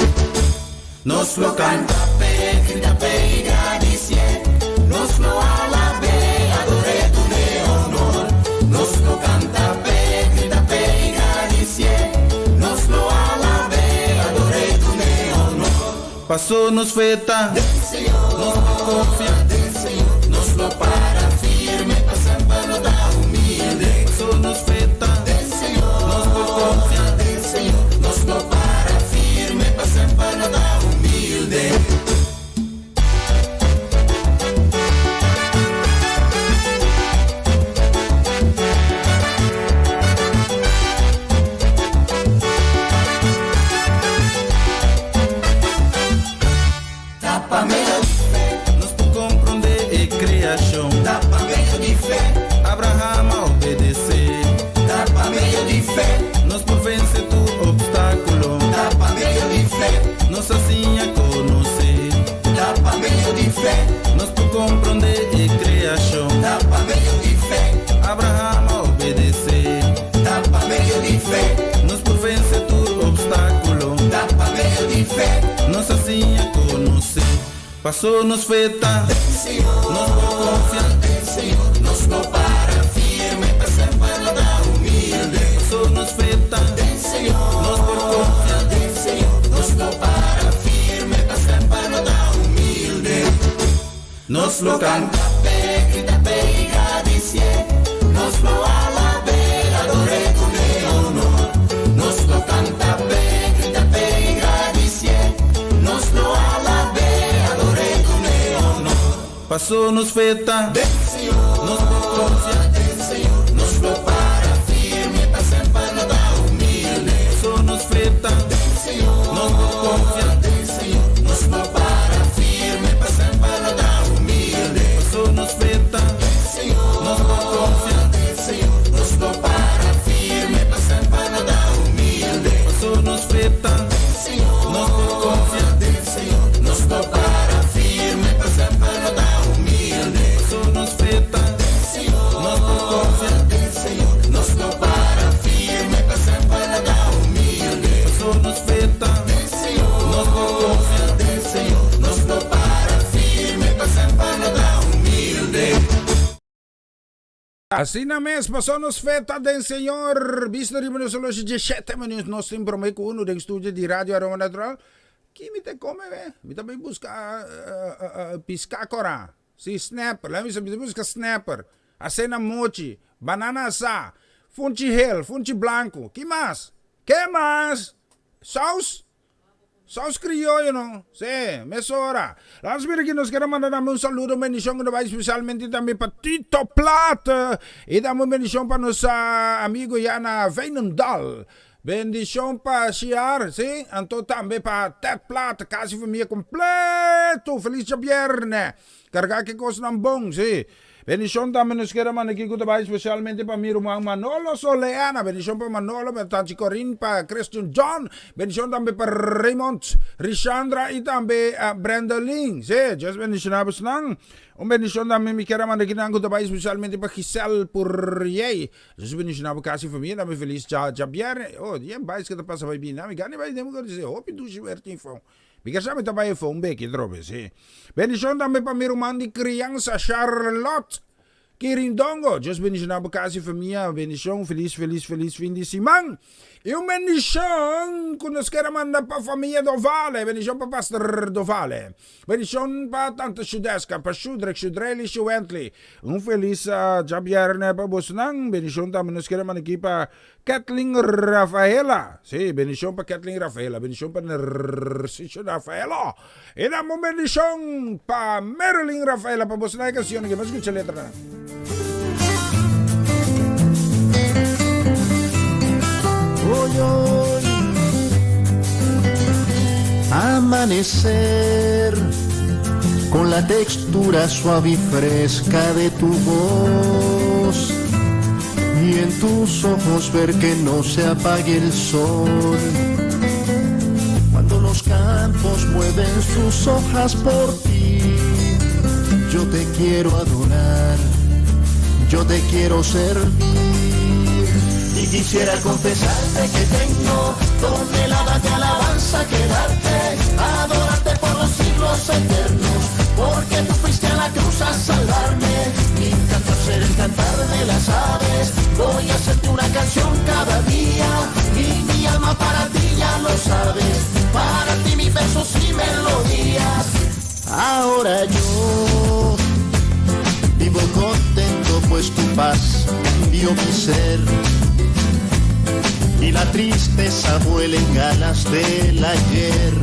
Nos lo canta p'e, grita p'e y gradicié. Nos lo alab'é, ador'é, dun'é honor. Nos lo canta p'e, grita p'e y gradicié. Nos lo alab'é, ador'é, dun'é honor. Paso nos fe ta den Señor, nos por confia den Señor. Nos lo para firme pa semper no ta humilde. Paso nos fe ta den Señor, nos por confia den Señor. Nos lo para firme pa semper no ta humilde. Ta pa medio di fe. Nos por comprende e creacion. Ta pa medio di fe. Abraham a obedece. Ta pa medio di fe. Nos por vence tur obstaculo. Ta pa medio di fe. Nos a siña conoce. Ta pa medio di fe. Nos por comprende e creacion. Ta pa medio di fe. Abraham a obedece. Ta pa medio di fe. Nos por vence tur obstaculo. Ta pa medio di fe. Nos a siña conoce. Paso nos fe ta. Den Señor. Nos por confia. Den Señor. Nos lo para firme pa semper. Paso nos fe ta den Señor, nos por confia den Señor, nos lo para firme pa semper no ta humilde. Paso nos fe ta den Señor, nos por confia den Señor, nos lo para firme pa semper no ta humilde. Paso nos fe ta den Señor, nos por confia den Señor, nos lo para firme pa semper no ta humilde. Paso nos fe ta den Señor, nos por confia den Señor, nos lo para firme pa semper no ta humilde. Paso nos fe ta den Señor, nos por confia den Señor, nos lo para firme pa semper no ta humilde. Paso nos fe ta den Señor, nos por confia den Señor, nos lo para firme pa semper no ta humilde. Asina mes, pasó nos fe ta den Señor. Bista riba nos oloshi 17 minuut. Nos tin promé ku unu den studio di Radio Aroma Natural. Ki mi ta kome be? Mi ta bai buska piská kora. Si, snapper. Laat mi sa, mi ta buska snapper. Asena mochi, banana asá, funchi hel, funchi blanku. Ki mas? Ke mas? Saus? Saus crioyo no? Sí, mesora. Laat mira ki nos kere manda tambe un saludo, un bendicion ku ta bai spesialmente tambe pa Tito Plat. I tambe un bendicion pa nos amigo ya na Veenendaal. Bendicion pa Shiar, sí, anto tambe pa Ted Plat, kasi famia completo. Feliz djabierne. Karga ki kosnan bon, sí. Bendicion tambe nos kere manda aki ku ta bai spesialmente pa mi ruman Manolo Soleana. Bendicion pa Manolo, pa Tanchi Corin, pa Christian John. Bendicion tambe pa Raymond, Rishandra i tambe Brendalyn. Sí, Dios bendiciona bosnan. Un bendicion tambe mi kere manda akinan ku ta bai spesialmente pa Giselle Purriey. Dios bendiciona bo kas i famia. Tambe felis djabierne. Oh, yen bais ke ta pasa bai bini. Ami gana bai den mi kor di hopi dushi wer tin fon. Mi ke sa mi ta bai efo un beki atrobe, si. Bendishon tambe pa mi ruman di kriansa Charlotte Kirindongo. Dios bendishoná bo kas i famia. Bendishon, felis, felis, felis fin di siman. I un bendishon ku nos kier a manda pa famia Dovale. Bendishon pa Pastor Dovale. Bendishon pa Tante Shudeska, pa Shudrek, Shudrely, Shuwentley. Un felis djabièrnè pa bosnan. Bendishon tambe nos kier a manda aki pa Kathleen Rafaela, sí, bendicion pa Kathleen Rafaela, bendicion pa Narciso Rafaela. Y dame un bendicion pa Marilyn Rafaela, pa boso na e cancion aquí. Vamos escucha letra. Hoy, hoy, amanecer con la textura suave y fresca de tu voz y en tus ojos ver que no se apague el sol. Cuando los campos mueven sus hojas por ti, yo te quiero adorar, yo te quiero servir. Y quisiera confesarte que tengo toneladas de alabanza que darte, adorarte por los siglos eternos, porque tú fuiste a la cruz a salvarme. Mi cantar será el cantar de las aves, voy a hacerte una canción cada día, y mi alma para ti ya lo sabes, para ti mis versos y melodías. Ahora yo vivo contento pues tu paz dio mi ser y la tristeza vuela en alas del ayer.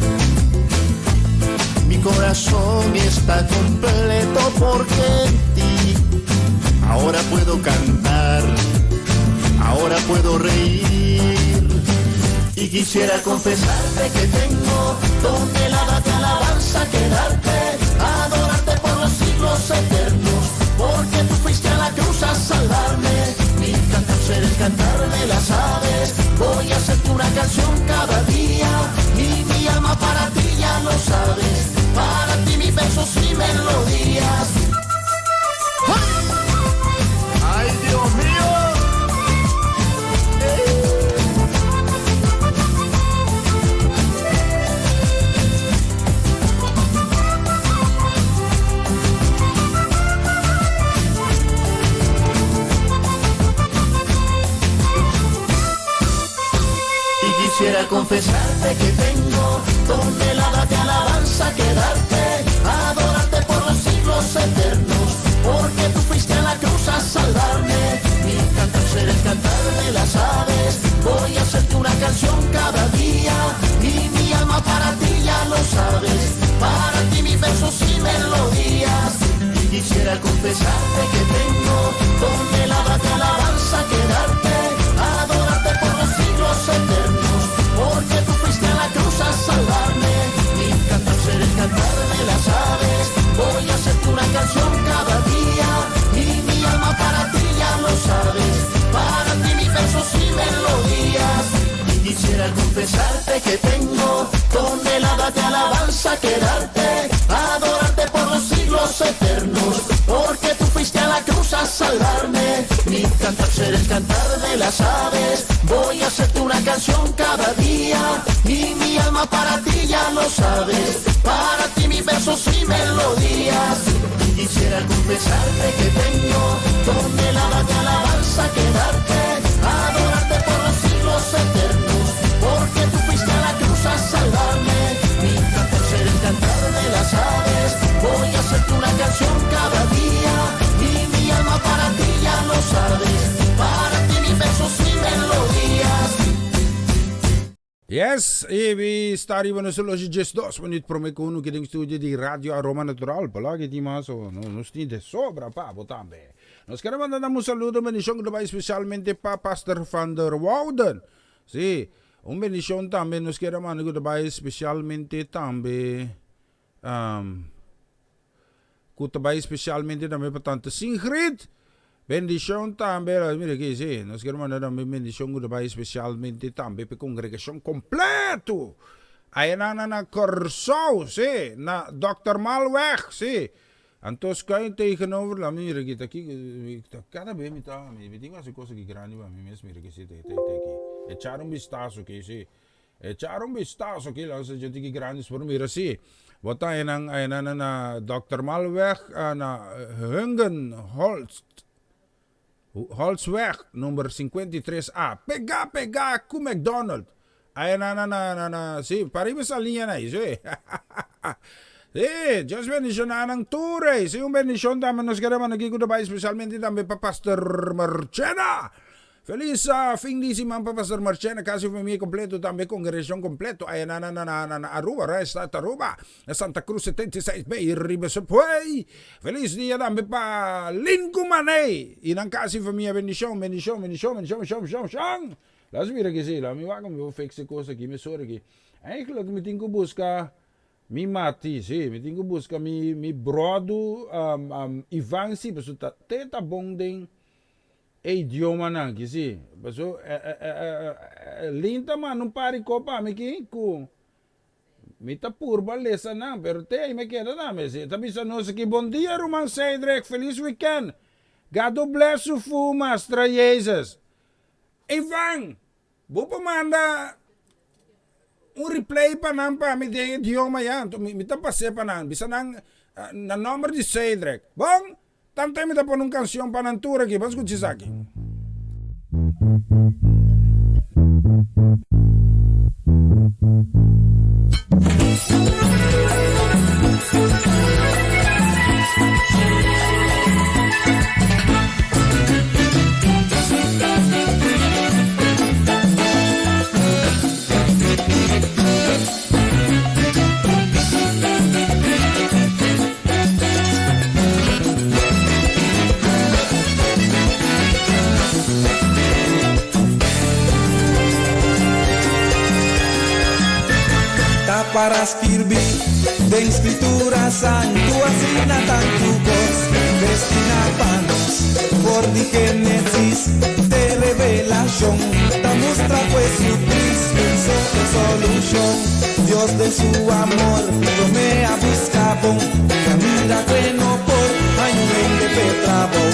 Mi corazón está completo porque en ti ahora puedo cantar, ahora puedo reír. Y quisiera confesarte que tengo toneladas de alabanza que darte, adorarte por los siglos eternos, porque tú fuiste a la cruz a salvarme. Mi cantar será el cantar de las aves, voy a hacerte una canción cada día, y mi alma para ti ya lo sabes, para ti mis versos y melodías. ¡Ay, Dios mío! Y quisiera confesarte que tengo toneladas de alabanza que darte, adorarte por los siglos eternos, porque tú fuiste a la cruz a salvarme. Mi cantar será el cantar de las aves, voy a hacerte una canción cada día, y mi alma para ti ya lo sabes, para ti mis versos y melodías. Y confesarte que tengo toneladas de alabanza que darte, adorarte por los siglos eternos, porque tú fuiste a la cruz a salvarme. Mi cantar será el cantar de las aves, voy a hacerte una canción cada día, y mi alma para ti ya lo sabes, para ti mis versos y melodías. Y quisiera confesarte que tengo toneladas de alabanza que darte, adorarte por los siglos eternos, porque tú fuiste a la cruz a salvarme. Mi cantar será el cantar de las aves, voy a hacerte una canción cada día, y mi alma para ti ya lo sabes, para ti mis versos y melodías. Yes, y mi ta riba nos horloge 12 minuut prome cu uno den studio di Radio Aroma Natural. Palagi di mas o no, nos tin de sobra pa bo tambe. Nos kier manda un saludo, bendicion cu especialmente pa Pastor van der Wouden. Si, un bendicion tambe nos kier manda cu especialmente tambe cu tambe especialmente tambe pa Tante Singrid. Bendicion tambe, mira aki, si, nos kier manda tambe bendicion cu especialmente tambe pa congregacion completo. Ey na Curaçao, si, na Dr. Malweg, si. Anto schuin tegenover, laat me mira aki, aki, cada bes mi ta, mi tin un cos aki grandi pa mi mes, mira aki, si, te, te, te, aki. Echar un vistazo aki, si. Echar un vistazo aki, laat me aki grandi, pero mira, si. Bo ta na Dr. Malweg, na Hungenholz, Holzweg, number 53A. Pega, pega, cu McDonald's. Ey na, si, pariba e liña ey, si. Si, Dios bendiciona nan tur, eh. Si, un bendicion tambe nos kier aki cu especialmente tambe pa Pastor Marchena. Feliz fin di siman pa Pastor Marchena, cas y famia completo, tambe congregacion completo. Ey na Aruba, Restad Aruba, na Santa Cruz 76B, riba Subway. Feliz dia tambe pa Linku Maney. Y nan cas y famia, bendicion, bendicion, bendicion, bendicion, bendicion, bendicion, bendicion. Laat mira aki, si, laat mi wak mi fix e cos aki, mi sorry aki. Eigenlijk mi tin cu busca mi mati, si, mi tin cu busca mi brodo Ivan, si, paso ta te ta bon den e idioma nan aki, si. Paso linta man un par di copa mi aki cu mi ta purba lesa nan, pero te ey me keda tambe, si. Ta bisa nos aki, bon dia ruman Cedric, feliz weekend. God bless you fu Master Jesus. Ivan, bo por manda un replay pa nan pa mi den idioma ya, anto mi ta pase pa nan, bisa nan na nomber di Cedric. Bon, tanto mi ta pone un cancion pa nan tur aki, ban scucha esaki. Ta para skirbi den Scritura Santu asina tantu cos destina pa nos for di Genesis te Revelacion ta mustra cu Jesucristo so e solucion. Dios den su amor prome a busca bon ya mira cu e no por haña un hende p'e trabou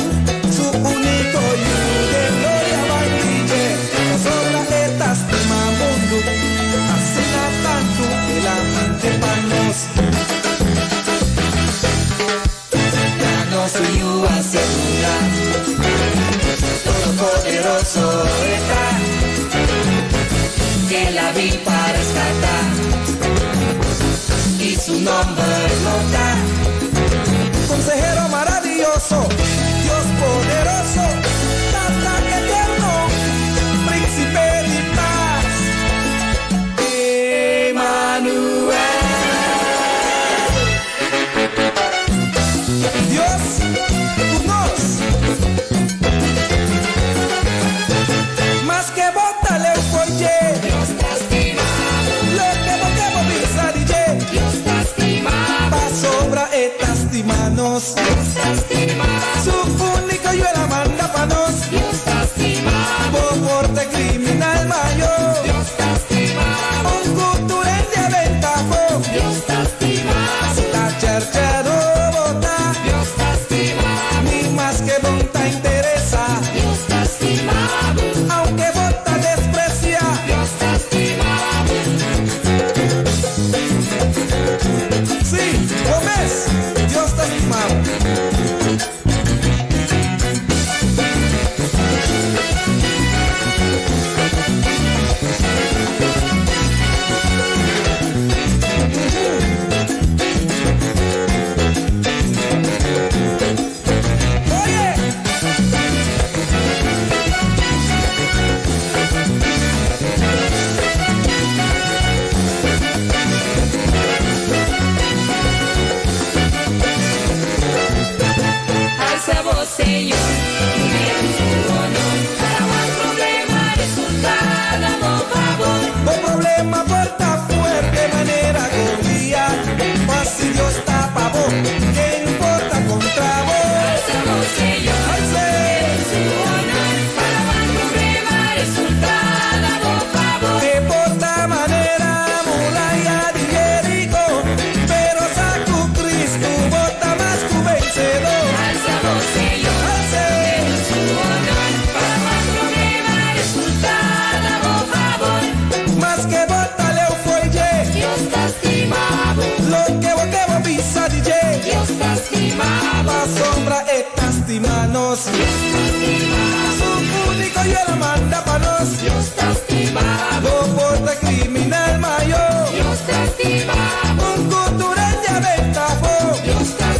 su unico Yu den gloria bai dje pasobra e ta stima mundu asina tantu el a mande pa nos. Ya nos su Yu a segura Todopoderoso e ta El a bin pa rescata Y su nomber lo ta Consehero maravilloso Dios poderoso Tata eterno Principe di paz Emanuel. Dios ku nos. Maske bo ta leu for dje. Dios ta stima bo. Loke bo ke bo bisa di dje. Dios ta stima bo. Pasobra e ta stima nos. Dios ta stima bo. Pasobra e ta stima nos. Su úniko Yu el a manda pa nos. Bo por ta kriminal mayo. Un kultura ya benta afó.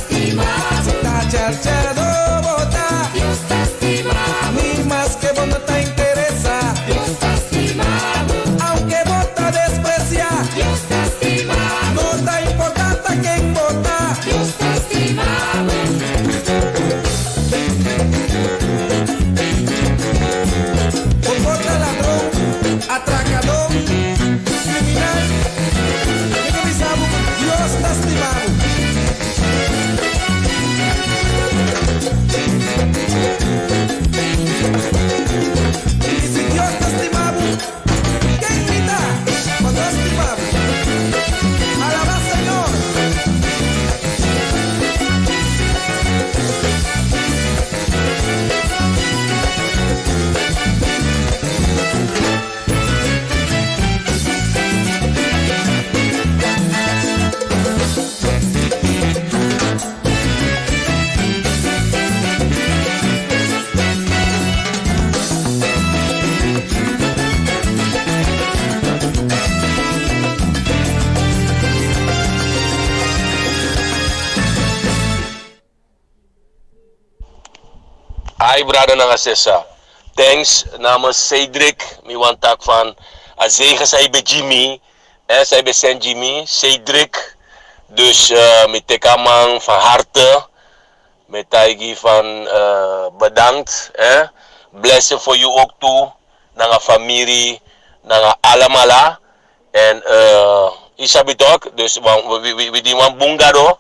Si ta charchado bo ta. Ni maske bo no ta interesá. Aunke bo ta despresiá. No ta importá ta ken bo ta. Bo por ta ladron, atracadó, criminal. Mi ta bisa bo cu Dios ta stima bo. Y si Dios ta stima bo, ken mi ta pa no stima bo? Alaba Señor! Hi brada nan a sesa. Thanks namens Cedric mi wan tak van a zegen sai be Jimmy eh sai be send Jimmy Cedric dus mi teka man van harte mi taigi van bedankt eh blessing for you ook toe nan a famiri nan a alamala En i sabi tok, dus wi di wan bun gado,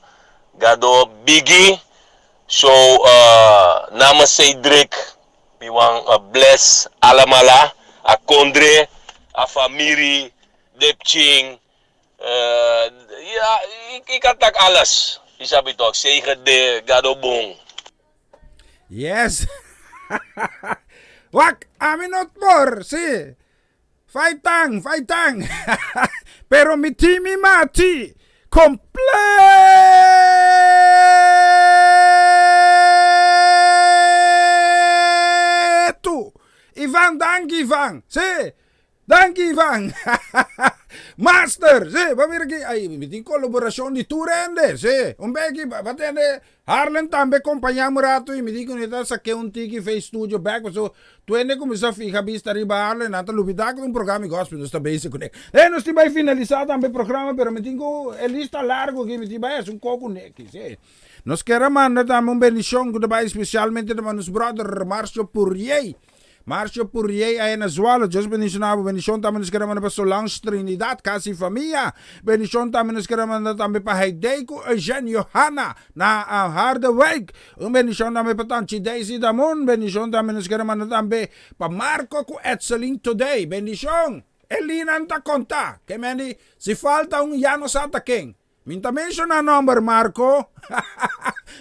gado bigi. So namens Cedric mi wan bless alamala, a kondre, a famiri, depching, ja i kan tak alles. I sabi tok, zegen de gado bun. Yes! Wak, ami no por, si. Faitang, faitang. Pero mi tin mi mati completo. Ivan, danki Ivan. Sí, danki Ivan. Master, sí, ba mira aki. Ay, mi tin colaboracion di tur hende, sí. Un beki, ba tende Harlem tambe compaña un rato y mi di cu mi ta saque un tiki fe studio bek paso tuende cuminsa fija bista riba Harlem nan ta lubida cu un programa di gospel nos ta bezig cune. E nos tin bay finalisa tambe programa pero mi tin cu e lista largo aki mi tin bay haci un coco neki si. Nos kier a manda tambe un bendicion cu ta bay specialmente ta nos brother Marcio Puriey. Marcio Puriey aya na Zwolle, Dios bendiciona bo, bendicion tambe nos kere manda pa Solange Trinidad, casa y famia, bendicion tambe nos kere manda tambe pa Heidey cu Eugene Johanna na Harderwijk, un bendicion tambe pa Tanchi Daisy Damun, bendicion tambe nos kere manda tambe pa Marco cu Etseline Today, bendicion, Elinan ta conta, ke mendi si falta un ya no sa ta ken. Mi ta menciona nomber Marco.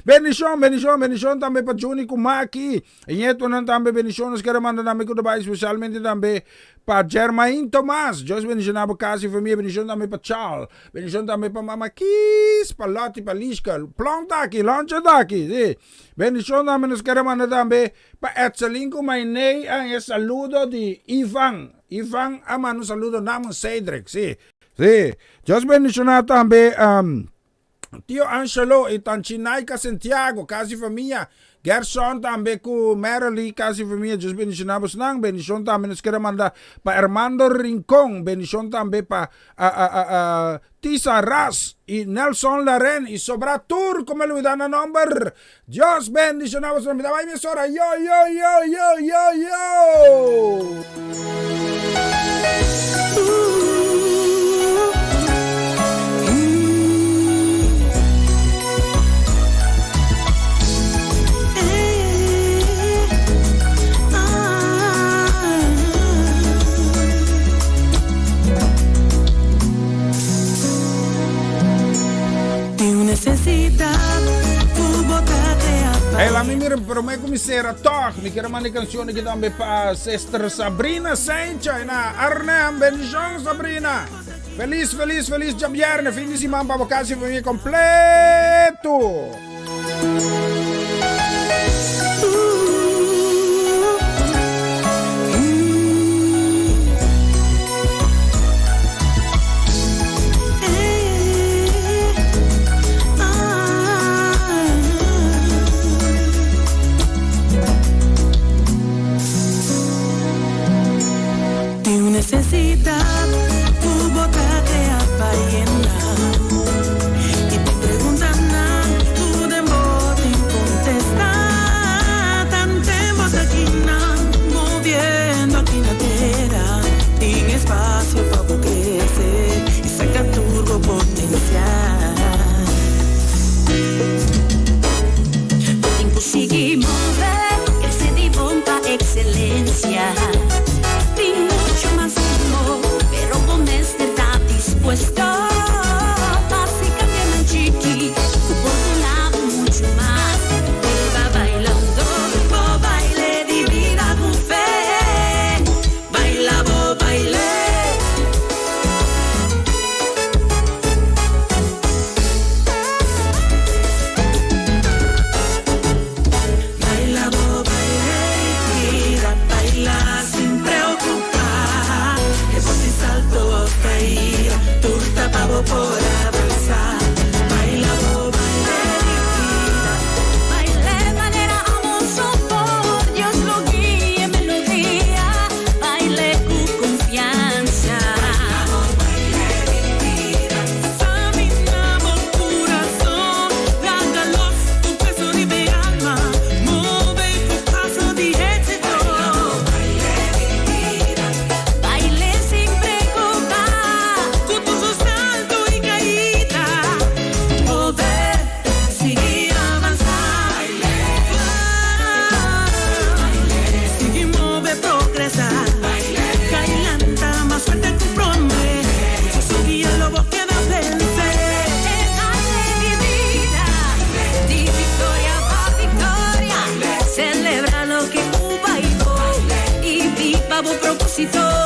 Bendicion, bendicion, bendicion tambe pa Juni cu Maki. E nietonan tambe bendicion nos kere manda tambe cu ta bay specialmente tambe pa Germain Tomas. Dios bendiciona bo casa y famia. Bendicion tambe pa Charles. Bendicion tambe pa Mama Kies, pa Lottie, pa Lishka. Plon ta aki, Loncho ta aki. Si. Bendicion tambe nos kere manda tambe pa Etselin cu Mainey en e saludo di Ivan. Ivan a manda un saludo namens Cedric. Si. Sí, Dios bendiciona tambe um, Tio Angelo y Tanchi Naika Santiago, casi familia. Gerson tambe cu Merily, casi familia. Dios bendiciona bosnan. Bendicion tambe nos quiere manda pa Armando Rincon. Bendicion tambe pa uh, uh, uh, Tisa Ras y Nelson Laren y sobra tur como olvida na nomber. Dios bendiciona bosnan. Mi ta bay mesora. Yo, yo, yo, yo, yo, yo. Hey, laat me mira, pero me kumisera toch. Mi quiero mandar canción aquí también pa Sister Sabrina Saincha na Arnhem. Bendición, Sabrina. Feliz, feliz, feliz dja viernes. Fin di siman pa bo casi familia completo. Tin necesidad cu bo ta crea pa yena Y tin preguntanan cu den bo tin contesta Tanten bo ta kinan moviendo aki na tera Tin espacio pa bo crece y saca tur bo potencial. Bo tin cu sigui move, crece di bon pa excelencia. Tin mucho mas mihó, pero bo mester ta dispuesto pa haci cambionan chiki cu por duna bo mucho mas. Biba bailando bo baile di bida cu fe. Baila bo baile. Baila bo baile di bida, baila sin preocupa. E por tin salto of caida, tur ta pa bo por avanza. Baila bo baile di bida. Baile manera amor por Dios lo guía en melodía. Baile cu confianza. Samina bo curason, laga los tur peso di alma, move cu paso di exito. Baile sin preocupa. Cu tur su salto y caida, poder sigui avanza. Sigui move, progresa. Cay lanta mas fuerte cu prome. Dios su guia lo bo keda vence. Baile di bida, di victoria pa victoria. Celebra loke Cuba y bo y biba bo proposito.